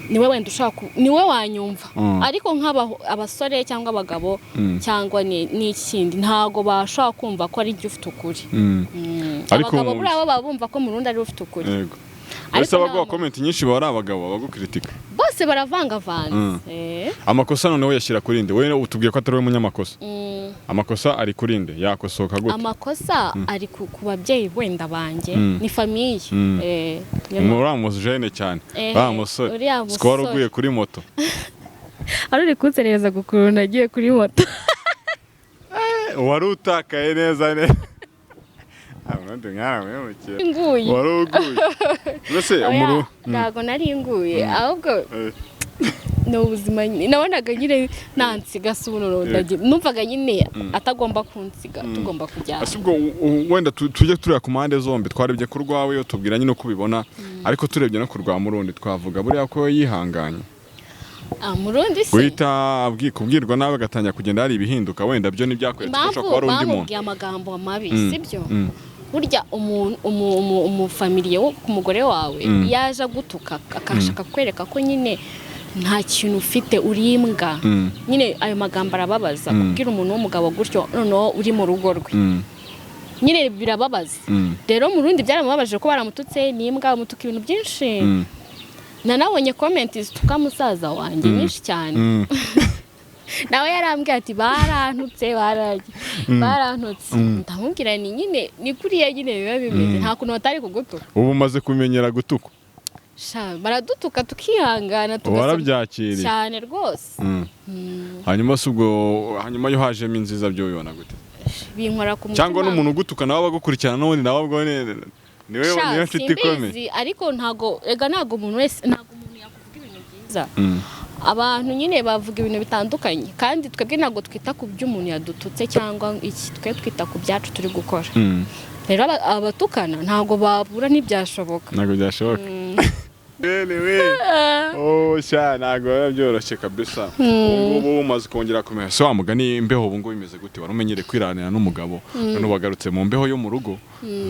[SPEAKER 1] niwe wenda ushaka niwe wanyumva. Ariko nk'abasore cyangwa abagabo cyangwa n'ikindi, ntabwo bashobora kumva ko ari jye ufite ukuri.
[SPEAKER 2] Ariko
[SPEAKER 1] Abagabo buriya bo baba bumva ko mu rundi ari we ufite ukuri. Ariko
[SPEAKER 2] Ese abaguha comment nyinshi baba ari abagabo abagukritika?
[SPEAKER 1] Bose baravangavanze. Eh.
[SPEAKER 2] Amakosa noneho yashyira kuri nde? Wowe utubwiye ko atari we munyamakosa. Amakosa ari kuri nde? Yakosoka gute?
[SPEAKER 1] Amakosa ari ku babyeyi wenda banjye, ni famille. Eh, niyo mpamvu.
[SPEAKER 2] Uriya mujene cyane,
[SPEAKER 1] Eh,
[SPEAKER 2] uriya musore
[SPEAKER 1] uriya
[SPEAKER 2] siko wari
[SPEAKER 1] musore.
[SPEAKER 2] uguye kuri moto?
[SPEAKER 1] Ari uri kunserereza gukurura nagiye kuri moto.
[SPEAKER 2] Wari utakaye neza neza. Ubundi mwaramuhemukiye.
[SPEAKER 1] Nguye.
[SPEAKER 2] Wari uguye mbese?
[SPEAKER 1] Oya,
[SPEAKER 2] Umuru
[SPEAKER 1] ntabwo nari nguye, ahubwo
[SPEAKER 2] Eh,
[SPEAKER 1] ni ubuzima nyine nabonaga nyine nansiga se ubu noneho numvaga nyine atagomba kunsiga, tugomba kujyana.
[SPEAKER 2] Ese ubwo wenda tujye tureba ku mpande zombi. Twarebye ku rwawe, tubwira nyine uko ubibona, ariko turebye no ku rwa Murundi, twavuga buriya ko yihanganye?
[SPEAKER 1] Ah, Murundi se?
[SPEAKER 2] Guhita kubwirwa nawe agatangira kugenda hari ibihinduka, wenda byo ntibyakweretse ko
[SPEAKER 1] Impamvu
[SPEAKER 2] ashobora kuba ari undi muntu.
[SPEAKER 1] bamubwiye amagambo mabi, sibyo? Burya umuntu umufamiliye wo ku mugore wawe yaje agutuka, akashaka kwereka ko nyine nta kintu ufite, uri imbwa, nyine ayo magambo arababaza. Kubwira umuntu w'umugabo gutyo, noneho uri mu rugo rwe, nyine birababaza. Rero mu rundi byaramubabaje ko baramututse n'imbwa, bamutuka ibintu byinshi. Nanabonye comment zituka musaza wanjye nyinshi cyane. Nawe yarambwiye ati barantutse, barantutse. Ndamubwira ni nyine ni kuriya nyine biba bimeze, nta kuntu batari kugutuka.
[SPEAKER 2] Ubu umaze kumenyera gutukwa?
[SPEAKER 1] Sha, baradutuka tukihangana, tugasoma.
[SPEAKER 2] Warabyakiriye?
[SPEAKER 1] Cyane rwose.
[SPEAKER 2] Hanyuma se ubwo hanyuma yo hajemo inziza, byo ubibona gute?
[SPEAKER 1] Binkora ku mutima.
[SPEAKER 2] Cyangwa n'umuntu ugutuka nawe abagukurikirana n'ubundi nawe ubwo niwe
[SPEAKER 1] Sha,
[SPEAKER 2] niwe nshuti ikomeye.
[SPEAKER 1] Simbizi, ariko ntago ega ntago umuntu wese, ntago umuntu yakuvuga ibintu byiza. Abantu nyine bavuga ibintu bitandukanye, kandi twebwe ntabwo twita ku byo umuntu yadututse cyangwa iki, twe twita ku byacu turi gukora. Rero abatukana ntabwo babura, ntibyashoboka.
[SPEAKER 2] Ntabwo byashoboka. Anyway, oh sha, ntabwo biba byoroshye kabisa. Ubu ngubu umaze kongera kumenya se wa mugani, imbeho ubu ngubu imeze gute? Wari umenyereye kwiranira n'umugabo, none wagarutse mu mbeho yo mu rugo,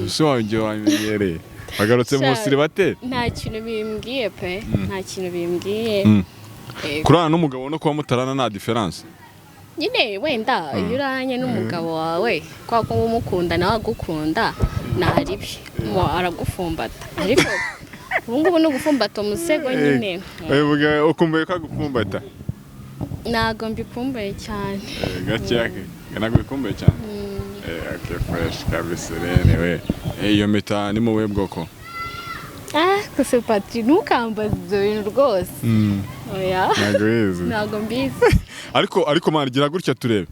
[SPEAKER 2] se wagiye wamenyereye, wagarutse mu
[SPEAKER 1] Sha,
[SPEAKER 2] siribateri?
[SPEAKER 1] Nta kintu bimbwiye pe, nta kintu bimbwiye. Yego.
[SPEAKER 2] Kurana n'umugabo no kuba mutarana nta différence?
[SPEAKER 1] Nyine wenda iyo uranye n'umugabo wawe, kwa ko uba umukunda nawe agukunda, nta ribi. Aragufumbata, ariko ubu ngubu ni ugufumbata umusego nyine.
[SPEAKER 2] Ukumbuye ko agufumbata?
[SPEAKER 1] Ntabwo mbikumbuye cyane.
[SPEAKER 2] Gakeya ntabwo bikumbuye cyane. Okay, fresh kabisa. Anyway, iyo mpeta ni mu buhe bwoko?
[SPEAKER 1] Ah, gusa Patri, ntukambaze ibyo bintu rwose. Oya.
[SPEAKER 2] Ntabwo bizi?
[SPEAKER 1] Ntabwo mbizi.
[SPEAKER 2] Ariko man, gira gutya turebe,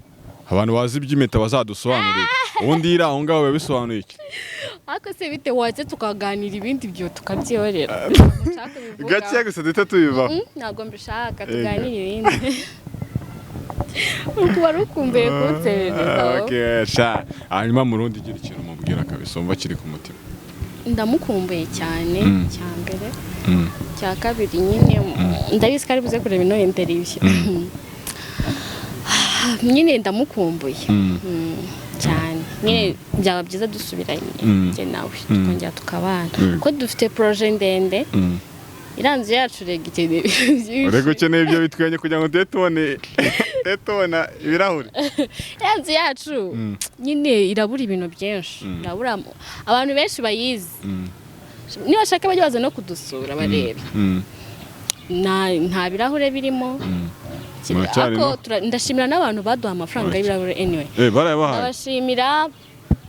[SPEAKER 2] abantu bazi iby'impeta bazadusobanurire. Ubundi iri aho ngaho biba bisobanuye iki?
[SPEAKER 1] Ariko se bite watse tukaganira ibindi, byo tukabyihorera? Ntabwo nshaka kubivugaho.
[SPEAKER 2] Gakeya gusa duhita tubivaho.
[SPEAKER 1] Ntabwo mbishaka, tuganire ibindi. Uku wari ukumbuye kunserereza.
[SPEAKER 2] Ah, okay, sha. Hanyuma mu rundi, gira ikintu umubwira kabisa wumva kiri ku mutima.
[SPEAKER 1] Ndamukumbuye cyane, cya mbere. Cya kabiri nyine ndabizi ko ari buze kureba ino interview. Nyine ndamukumbuye cyane. Nyine byaba byiza dusubiranye, njye nawe, tukongera tukabana, ko dufite projet ndende. Iriya nzu yacu rega ikeneye ibintu byinshi.
[SPEAKER 2] Urega ukeneye ibyo bitwenge kugira ngo tujye tubona ibirahuri.
[SPEAKER 1] Iriya nzu yacu nyine irabura ibintu byinshi, irabura abantu benshi bayizi. Nibashaka bajye baza no kudusura barebe. Nta birahure birimo.
[SPEAKER 2] Muracyarimo?
[SPEAKER 1] Ariko ndashimira n'abantu baduha amafaranga y'ibirahure anyway.
[SPEAKER 2] Barayabahaye?
[SPEAKER 1] Ndabashimira.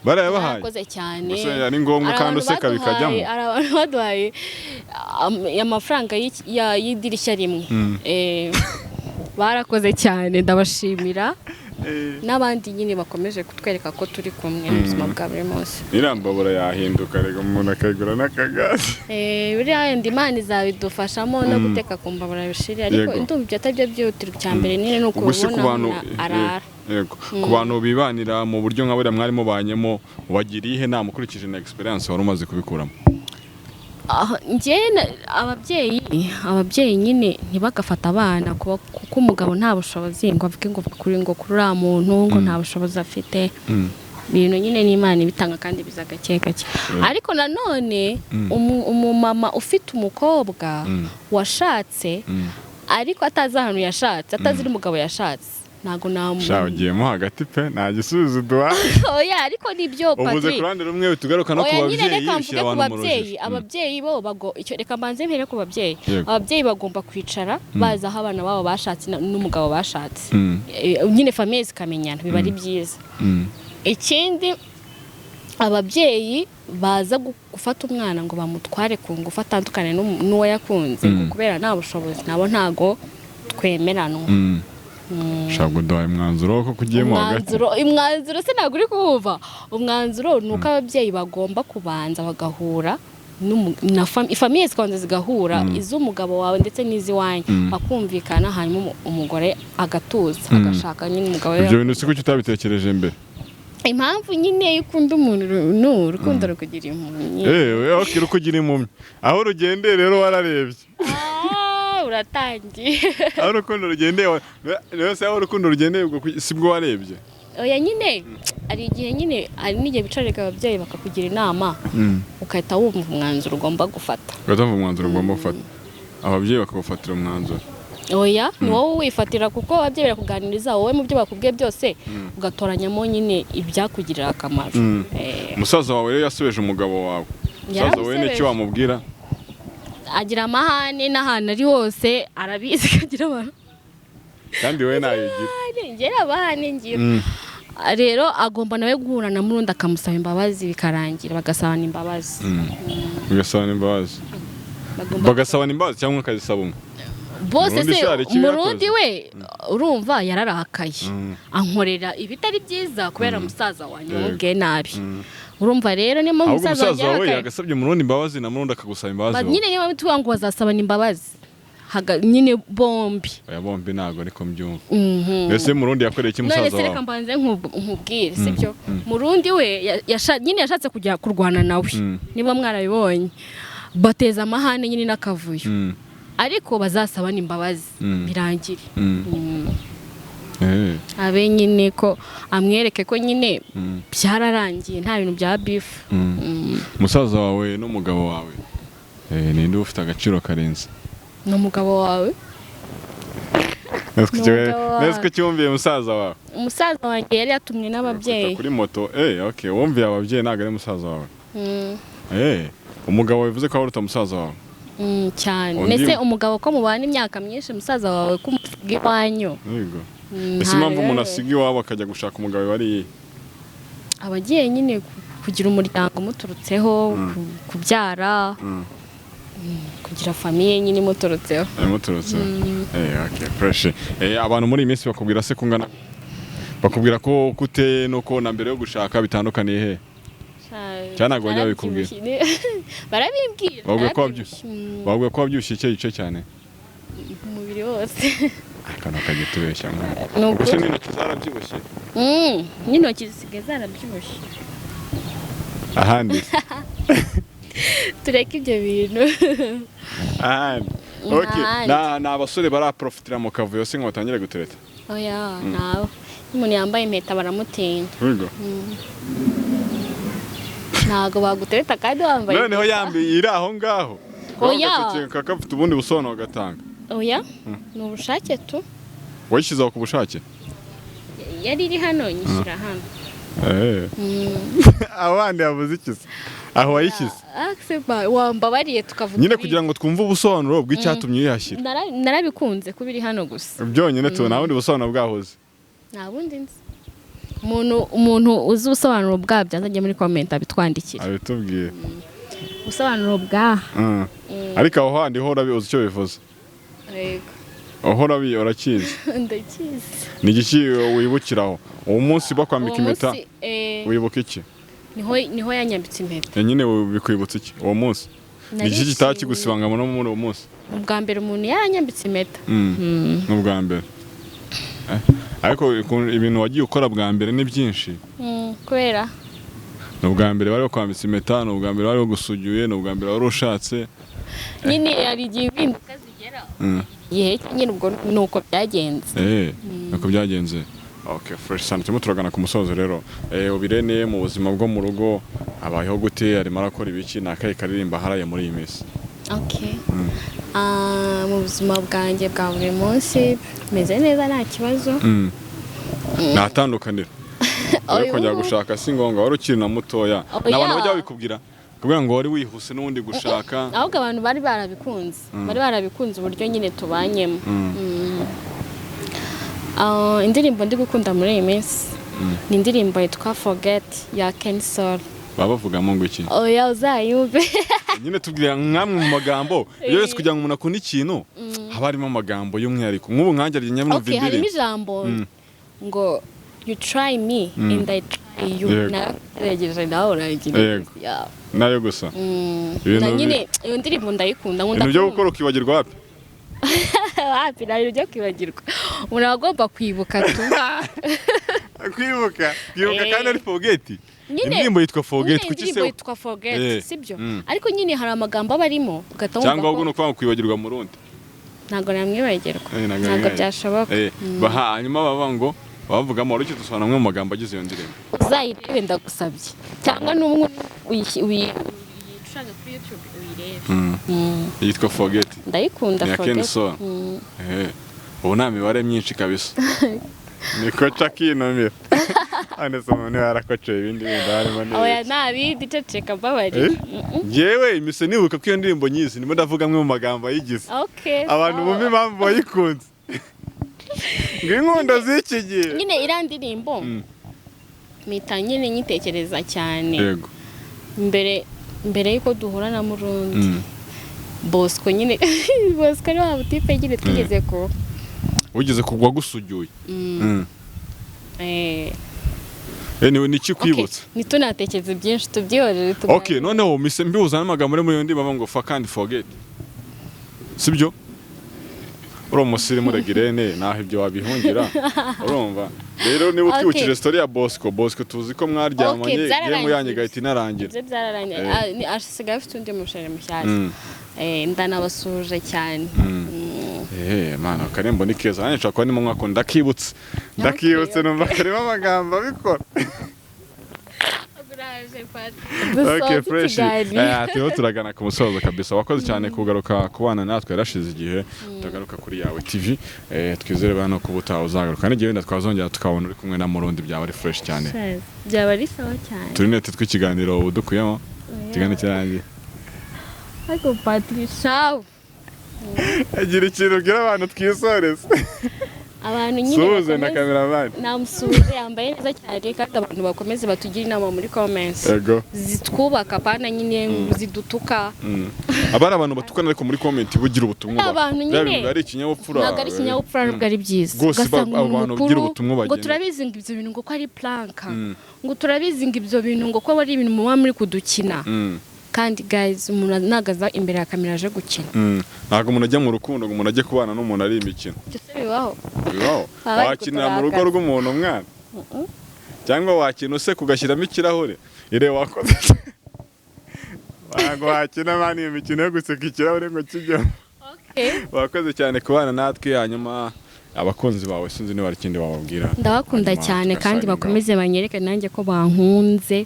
[SPEAKER 2] Barayabahaye?
[SPEAKER 1] Barakoze cyane.
[SPEAKER 2] Gusa ni ngombwa
[SPEAKER 1] Hari
[SPEAKER 2] kandi
[SPEAKER 1] abantu
[SPEAKER 2] useka bikajyamo.
[SPEAKER 1] Hari abantu baduhaye amafaranga y'idirishya rimwe. Barakoze cyane, ndabashimira, n'abandi nyine bakomeje kutwereka ko turi kumwe mu buzima bwa buri munsi.
[SPEAKER 2] Irambabura yahinduka rega, umuntu akayigura n'akagazi.
[SPEAKER 1] Buriya wenda Imana izabidufashamo no guteka ku mbabura bishiri, ariko ndumva ibyo atari byo byihutirwa. Icya mbere nyine ni
[SPEAKER 2] Ubwo se ku
[SPEAKER 1] ukubona
[SPEAKER 2] bantu
[SPEAKER 1] umuntu arara.
[SPEAKER 2] Yego, ku bantu bibanira mu buryo nka buriya mwari mubanyemo, ubagiriye ihe nama ukurikije na experience wari umaze kubikuramo?
[SPEAKER 1] Aha, njye ababyeyi nyine ntibagafata abana kuko umugabo nta bushobozi, ngo avuge ngo kuri uriya muntu ngo nta bushobozi afite. Ibintu nyine n'Imana ibitanga kandi biza gake gake. Ariko nanone umumama ufite umukobwa washatse ariko atazi ahantu yashatse, atazi n'umugabo yashatse, ntabwo namu
[SPEAKER 2] Sha, ugiyemo hagati pe, nta gisubizo uduhaye.
[SPEAKER 1] Oya, ariko nibyo,
[SPEAKER 2] Uvuze ku
[SPEAKER 1] Patrick.
[SPEAKER 2] ruhande rumwe, tugaruka no ku
[SPEAKER 1] Oya nyine,
[SPEAKER 2] babyeyi,
[SPEAKER 1] reka mvuge
[SPEAKER 2] ushyira
[SPEAKER 1] ku
[SPEAKER 2] abantu mu
[SPEAKER 1] babyeyi.
[SPEAKER 2] rujijo.
[SPEAKER 1] Ababyeyi bo bago icyo, reka mbanze mpere ku babyeyi. Ababyeyi bagomba kwicara bazi aho abana babo bashatse n'umugabo bashatse. Nyine famille zikamenyana, biba ari byiza. Ikindi, ababyeyi baza gufata umwana ngo bamutware ku ngufu, atandukane n'uwo yakunze, ngo kubera nta bushobozi, nabo ntago twemeranwa.
[SPEAKER 2] Shaka uduhaye umwanzuro ko kugiyemo hagati.
[SPEAKER 1] Umwanzuro se ntabwo uri kuwumva? Umwanzuro ni uko ababyeyi bagomba kubanza bagahura na famille zikabanza zigahura, iz'umugabo wawe ndetse n'iz'iwanyu, bakumvikana, hanyuma umugore agatuza, agashaka nyine umugabo we.
[SPEAKER 2] Ibyo bintu si kuki utabitekereje mbere?
[SPEAKER 1] Impamvu nyine iyo ukunda umuntu, ni urukundo rukugira impumyi.
[SPEAKER 2] Okay, rukugira impumyi aho rugendeye rero wararebye.
[SPEAKER 1] Ah, uratangiye.
[SPEAKER 2] Aho urukundo rugendeye rero se, aho urukundo rugendeye ubwo si bwo warebye?
[SPEAKER 1] Oya nyine, hari igihe nyine, hari n'igihe bicarika ababyeyi bakakugira inama, ugahita wumva umwanzuro ugomba gufata.
[SPEAKER 2] Ugahita wumva umwanzuro ugomba gufata, ababyeyi bakagufatira umwanzuro?
[SPEAKER 1] Oya, ni wowe wifatira, kuko ababyeyi barakuganiriza, wowe mu byo bakubwiye byose ugatoranyamo nyine ibyakugirira akamaro.
[SPEAKER 2] Musaza wawe rero yasebeje umugabo wawe. Musaza wawe n'icyo
[SPEAKER 1] Yaramusebeje.
[SPEAKER 2] wamubwira?
[SPEAKER 1] Agira amahane n'ahantu ari hose arabizi ko agira amahane.
[SPEAKER 2] Kandi wowe nayigira.
[SPEAKER 1] Ngira amahane, ngira. Rero agomba nawe guhura na Murundi akamusaba imbabazi, bikarangira bagasabana imbabazi.
[SPEAKER 2] Bagasabana imbabazi.
[SPEAKER 1] Bagomba
[SPEAKER 2] Bagasabana imbabazi cyangwa akazisaba umwe?
[SPEAKER 1] Bose.
[SPEAKER 2] Murundi
[SPEAKER 1] Se
[SPEAKER 2] se hari ikibi
[SPEAKER 1] Murundi
[SPEAKER 2] yakoze?
[SPEAKER 1] we urumva yararakaye, ankorera ibitari byiza kubera musaza wanjye wamubwiye nabi. Urumva rero niyo mpamvu
[SPEAKER 2] Ahubwo
[SPEAKER 1] musaza wanjye
[SPEAKER 2] musaza wawe
[SPEAKER 1] yarakaye.
[SPEAKER 2] yagasabye Murundi imbabazi na Murundi akagusaba imbabazi wowe.
[SPEAKER 1] Nyine niyo mpamvu tuvuga ngo bazasabana imbabazi nyine bombi.
[SPEAKER 2] Oya, bombi ntabwo ariko mbyumva. Mbese Murundi yakoreye iki
[SPEAKER 1] None
[SPEAKER 2] musaza
[SPEAKER 1] se reka
[SPEAKER 2] wawe?
[SPEAKER 1] mbanze nkubwire, sibyo? Murundi we nyine yashatse kujya kurwana nawe. Niba mwarabibonye, bateza amahane nyine n'akavuyo. Ariko bazasabana imbabazi, birangire. Abe nyine ko amwereke ko nyine byararangiye, nta bintu bya beef.
[SPEAKER 2] Musaza wawe n'umugabo wawe, ninde ufite agaciro karenze?
[SPEAKER 1] Ni umugabo wawe. Ni umugabo wawe.
[SPEAKER 2] Neza ko cyumviye musaza wawe.
[SPEAKER 1] Umusaza wanjye yari yatumwe n'ababyeyi.
[SPEAKER 2] Kwita kuri moto. Okay, wumviye ababyeyi, ntabwo ari musaza wawe. Umugabo bivuze ko aruta musaza wawe.
[SPEAKER 1] Cyane.
[SPEAKER 2] Undi-
[SPEAKER 1] Mbese umugabo ko mubana imyaka myinshi, musaza wawe ko umusiga iwanyu?
[SPEAKER 2] Yego. Ese impamvu umuntu asiga iwabo akajya gushaka umugabo iba ari iyihe?
[SPEAKER 1] Aba agiye nyine kugira umuryango umuturutseho, kubyara, kugira famille nyine imuturutseho.
[SPEAKER 2] Imuturutseho. Okay, fresh. Abantu muri iyi minsi bakubwira se kungana, bakubwira ko kuteye nuko na mbere yo gushaka bitandukaniye he? Cyangwa ntabwo bajya babikubwira?
[SPEAKER 1] Barabimbwira.
[SPEAKER 2] Babwira ko
[SPEAKER 1] Narabyibushye.
[SPEAKER 2] Babwira ko wabyibushye ikihe gice cyane?
[SPEAKER 1] Umubiri wose.
[SPEAKER 2] Akantu kajya tubeshya mwana.
[SPEAKER 1] Ni
[SPEAKER 2] Ubwo se
[SPEAKER 1] ukuri.
[SPEAKER 2] n'intoki zarabyibushye?
[SPEAKER 1] N'intoki zisigaye zarabyibushye.
[SPEAKER 2] Ahandi se?
[SPEAKER 1] Tureke ibyo bintu.
[SPEAKER 2] Ahandi. Okay.
[SPEAKER 1] Ahandi.
[SPEAKER 2] Na abasore baraprofitira mu kavuyo se ngo batangire gutereta?
[SPEAKER 1] Oya, ntawe. Iyo umuntu yambaye impeta baramutinya.
[SPEAKER 2] Yego.
[SPEAKER 1] Ntabwo bagutereta kandi wambaye
[SPEAKER 2] Noneho
[SPEAKER 1] impeta.
[SPEAKER 2] yambaye iri aho ngaho.
[SPEAKER 1] Oya.
[SPEAKER 2] Agaseke kakafite ubundi busobanuro gatanga.
[SPEAKER 1] Oya, ni ubushake tu.
[SPEAKER 2] Wayishyizeho ku bushake?
[SPEAKER 1] Yari iri hano, nyishyira hano.
[SPEAKER 2] Abandi yavuze iki se aho wayishyize?
[SPEAKER 1] Ah, se wambabariye tukavuga
[SPEAKER 2] Nyine
[SPEAKER 1] ibindi.
[SPEAKER 2] kugira ngo twumve ubusobanuro bw'icyatumye uyihashyira.
[SPEAKER 1] Narabikunze kuba iri hano gusa.
[SPEAKER 2] Byonyine tu, nta bundi busobanuro bwahoze?
[SPEAKER 1] Nta bundi nzi. Umuntu uzi ubusobanuro bwabyo azajya muri comment abitwandikire.
[SPEAKER 2] Abitubwiye.
[SPEAKER 1] Ubusobanuro bwa
[SPEAKER 2] Ariko aho handi ho uzi icyo bivuze?
[SPEAKER 1] Yego.
[SPEAKER 2] Aho urakizi?
[SPEAKER 1] Ndakizi.
[SPEAKER 2] Ni igiki wibukiraho uwo munsi bakwambika
[SPEAKER 1] Uwo
[SPEAKER 2] impeta?
[SPEAKER 1] munsi,
[SPEAKER 2] Wibuka iki?
[SPEAKER 1] Niho yanyambitse impeta.
[SPEAKER 2] Nyine bikwibutsa iki uwo munsi? Ni iki
[SPEAKER 1] Narishimye.
[SPEAKER 2] kitaba kigusibangama no muri uwo munsi?
[SPEAKER 1] Ubwa mbere umuntu yaranyambitse impeta.
[SPEAKER 2] Ni ubwa mbere. Ariko ibintu wagiye ukora bwa mbere ni byinshi.
[SPEAKER 1] Kubera
[SPEAKER 2] Ni ubwa mbere bari bakwambitse impeta, ni ubwa mbere bari bagusugiye, ni ubwa mbere wari ushatse.
[SPEAKER 1] Nyine hari igihe impinduka zigera, igihe nyine ubwo ni uko byagenze.
[SPEAKER 2] Nuko byagenze. Okay, fresh sana. Turimo turagana ku musozo rero. Ubirene mu buzima bwo mu rugo abayeho gute? Arimo arakora ibiki? Ni akahe karirimba haraye muri iyi minsi?
[SPEAKER 1] Okay. Ah, mu buzima bwanjye bwa buri munsi meze neza, nta kibazo.
[SPEAKER 2] Nta tandukaniro?
[SPEAKER 1] Oya,
[SPEAKER 2] Kongera
[SPEAKER 1] ubu-
[SPEAKER 2] gushaka si ngombwa, wari ukiri na mutoya.
[SPEAKER 1] Oya.
[SPEAKER 2] N'abantu bajya babikubwira kugira ngo wari wihuse n'ubundi gushaka.
[SPEAKER 1] Ahubwo abantu bari barabikunze uburyo nyine tubanyemo. Ah, indirimbo ndi gukunda muri iyi minsi ni indirimbo yitwa "Forget" ya Kenny Sol.
[SPEAKER 2] Baba bavugamo ngo iki?
[SPEAKER 1] Oya, uzayumve.
[SPEAKER 2] Nyine tubwira nk'amwe mu magambo. Iyo yose kugira ngo umuntu akunde ikintu, haba harimo amagambo y'umwihariko. Nk'ubu nkanjye ari nyamwumva
[SPEAKER 1] Okay, harimo
[SPEAKER 2] indirimbo.
[SPEAKER 1] ijambo ngo "You try me and I try you."
[SPEAKER 2] Yego.
[SPEAKER 1] Nagerageje nawe uragira.
[SPEAKER 2] Yego.
[SPEAKER 1] Yeah.
[SPEAKER 2] Nayo gusa. Ibintu
[SPEAKER 1] Na nyine iyo ndirimbo ndayikunda, nkunda
[SPEAKER 2] Ibintu byo
[SPEAKER 1] kumva.
[SPEAKER 2] gukora ukibagirwa wapi?
[SPEAKER 1] Wapi, nta bintu byo kwibagirwa, umuntu aba agomba kwibuka tu.
[SPEAKER 2] Kwibuka kwibuka kandi ari "Forget".
[SPEAKER 1] Nyine
[SPEAKER 2] Indirimbo yitwa "Forget".
[SPEAKER 1] Nyine
[SPEAKER 2] Kuki
[SPEAKER 1] indirimbo
[SPEAKER 2] se?
[SPEAKER 1] yitwa "Forget", sibyo? Ariko nyine hari amagambo aba arimo ugahita wumva
[SPEAKER 2] Cyangwa ahubwo
[SPEAKER 1] ko
[SPEAKER 2] ni ukuvuga ngo kwibagirwa mu rundi.
[SPEAKER 1] Ntabwo namwibagirwa.
[SPEAKER 2] Ntabwo
[SPEAKER 1] Ntabwo
[SPEAKER 2] namwibagirwa.
[SPEAKER 1] byashoboka.
[SPEAKER 2] Hanyuma bavuga ngo bavugamo, wari ukidusobanura amwe mu magambo agize iyo ndirimbo?
[SPEAKER 1] Uzayirebe ndagusabye, cyangwa n'umwe uyicurange kuri YouTube uyirebe.
[SPEAKER 2] Yitwa "Forget".
[SPEAKER 1] Ndayikunda.
[SPEAKER 2] Ni iya Ken
[SPEAKER 1] "Forget".
[SPEAKER 2] Sol. Ubu nta mibare myinshi kabisa, niko cakinomera hano se umuntu yarakoceye ibindi bindi harimo
[SPEAKER 1] Oya,
[SPEAKER 2] n'ibiki?
[SPEAKER 1] nta bindi, ceceka, mbabarira.
[SPEAKER 2] Njyewe imise nibuka ko iyo ndirimbo nyizi, ndimo ndavuga amwe mu magambo ayigize.
[SPEAKER 1] Okay,
[SPEAKER 2] Abantu
[SPEAKER 1] sawa.
[SPEAKER 2] bumva impamvu wayikunze, ngo inkundo z'iki gihe.
[SPEAKER 1] Nyine iriya ndirimbo mpita nyine nyitekereza cyane mbere y'uko duhura na Murundi. Bosco nyine, Bosco ni wa butipe nyine twigeze ku
[SPEAKER 2] Wigeze kugwa gusugiye. Ni iki kwibutsa?
[SPEAKER 1] Ntitunatekereze byinshi, tubyihorere, tuganire.
[SPEAKER 2] Okay, noneho mise mbihuza n'amagambo ari muri iyo ndirimbo bavuga ngo "fuck and forget", sibyo? Uri umusirimu Regirene, naho ibyo wabihungira. Urumva rero niba utwibukije story ya Bosco, Bosco tuzi ko mwaryamanye,
[SPEAKER 1] Okay, byararangiye.
[SPEAKER 2] game yanyu igahita inarangira.
[SPEAKER 1] Ibyo byararangiye. Ah, asigaye afite undi musheri mushyashya. Ndanabasuhuje cyane.
[SPEAKER 2] Mana, akarembo ni keza. Nanjye nshobora kuba ndimo mwako ndakibutse numva karimo amagambo abikora. Okay,
[SPEAKER 1] Dusoze
[SPEAKER 2] fresh.
[SPEAKER 1] ikiganiro.
[SPEAKER 2] Turimo turagana ku musozo kabisa. Wakoze cyane kugaruka kubana natwe, yarashize igihe tutagaruka kuri Yawe TV. Twizere bano kuba utaha uzagaruka n'igihe wenda twazongera tukabona uri kumwe na Murundi, byaba ari fresh cyane.
[SPEAKER 1] Byaba ari sawa cyane.
[SPEAKER 2] Turi nete tw'ikiganiro ubu dukuyemo ikiganiro kirangiye.
[SPEAKER 1] Ariko Patricia.
[SPEAKER 2] Agira ikintu ubwira abantu twisoreze.
[SPEAKER 1] Abantu nyine
[SPEAKER 2] Suhuze na
[SPEAKER 1] bakomeze-
[SPEAKER 2] cameraman.
[SPEAKER 1] Namusuhuje, yambaye neza cyane, kandi abantu bakomeze batugire inama muri comments zitwubaka, apana nyine zidutuka.
[SPEAKER 2] Aba ari abantu batukana, ariko muri comment bugira ubutumwa.
[SPEAKER 1] Abantu
[SPEAKER 2] Biriya
[SPEAKER 1] nyine
[SPEAKER 2] bintu biba ari ikinyabupfura.
[SPEAKER 1] Ntabwo ari ikinyabupfura, nubwo ari byiza.
[SPEAKER 2] Rwose
[SPEAKER 1] Ugasanga
[SPEAKER 2] abo
[SPEAKER 1] umuntu
[SPEAKER 2] bantu
[SPEAKER 1] mukuru
[SPEAKER 2] bagira ubutumwa
[SPEAKER 1] ngo
[SPEAKER 2] bagenera.
[SPEAKER 1] "Turabizi ngo ibyo bintu ngo ko ari prank," ngo "Turabizi ngo ibyo bintu ngo ko ari ibintu muba muri kudukina." Kandi guys, umuntu ntabwo aza imbere ya kamera aje gukina.
[SPEAKER 2] Ntabwo umuntu ajya mu rukundo ngo umuntu ajye kubana n'umuntu ari imikino.
[SPEAKER 1] Ibyo se bibaho?
[SPEAKER 2] Bibaho.
[SPEAKER 1] Baba bari
[SPEAKER 2] Wakinira mu rugo
[SPEAKER 1] kuturakaza.
[SPEAKER 2] rw'umuntu mwana, cyangwa wakina useka ugashyiramo ikirahure ire wakoze? Ntabwo wakina man iyo mikino yo guseka ikirahure ngo kijyemo. Wakoze cyane kubana natwe. Hanyuma abakunzi bawe, sinzi niba hari ikindi wababwira.
[SPEAKER 1] Ndabakunda
[SPEAKER 2] Hanyuma
[SPEAKER 1] cyane kandi
[SPEAKER 2] tugasaninga.
[SPEAKER 1] bakomeze banyereke nanjye ko bankunze,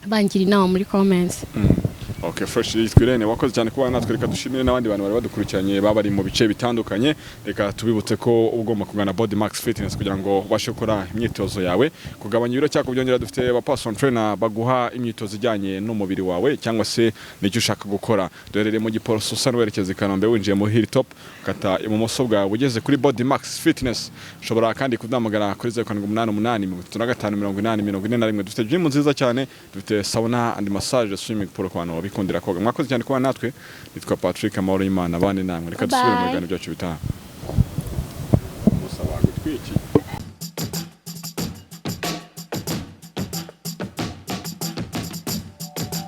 [SPEAKER 1] bangira inama muri comments.
[SPEAKER 2] Okay, fresh. Yitwa Irene, wakoze cyane kuba natwe. Reka dushimire n'abandi bantu bari badukurikiranye, baba bari mu bice bitandukanye. Reka tubibutse ko uba ugomba kugana Body Max Fitness kugira ngo ubashe gukora imyitozo yawe, kugabanya ibiro cyangwa kubyongera. Dufite aba personal trainer baguha imyitozo ijyanye n'umubiri wawe cyangwa se n'icyo ushaka gukora. Duherereye mu Giporoso, usa n'uwerekeza i Kanombe, winjiye muri Hilltop, ukata ibumoso bwawe ugeze kuri Body Max Fitness. Ushobora kandi kuduhamagara kuri 0788 35 80 41. Dufite gym nziza cyane, dufite sauna and massage, swimming pool ku bantu babikundira koga. Mwakoze cyane kuba natwe. Nitwa Patrick, amahoro y'Imana bane namwe. Reka dusubire mu
[SPEAKER 1] Bye.
[SPEAKER 2] biganiro byacu bitaha. Musaba gutwiki.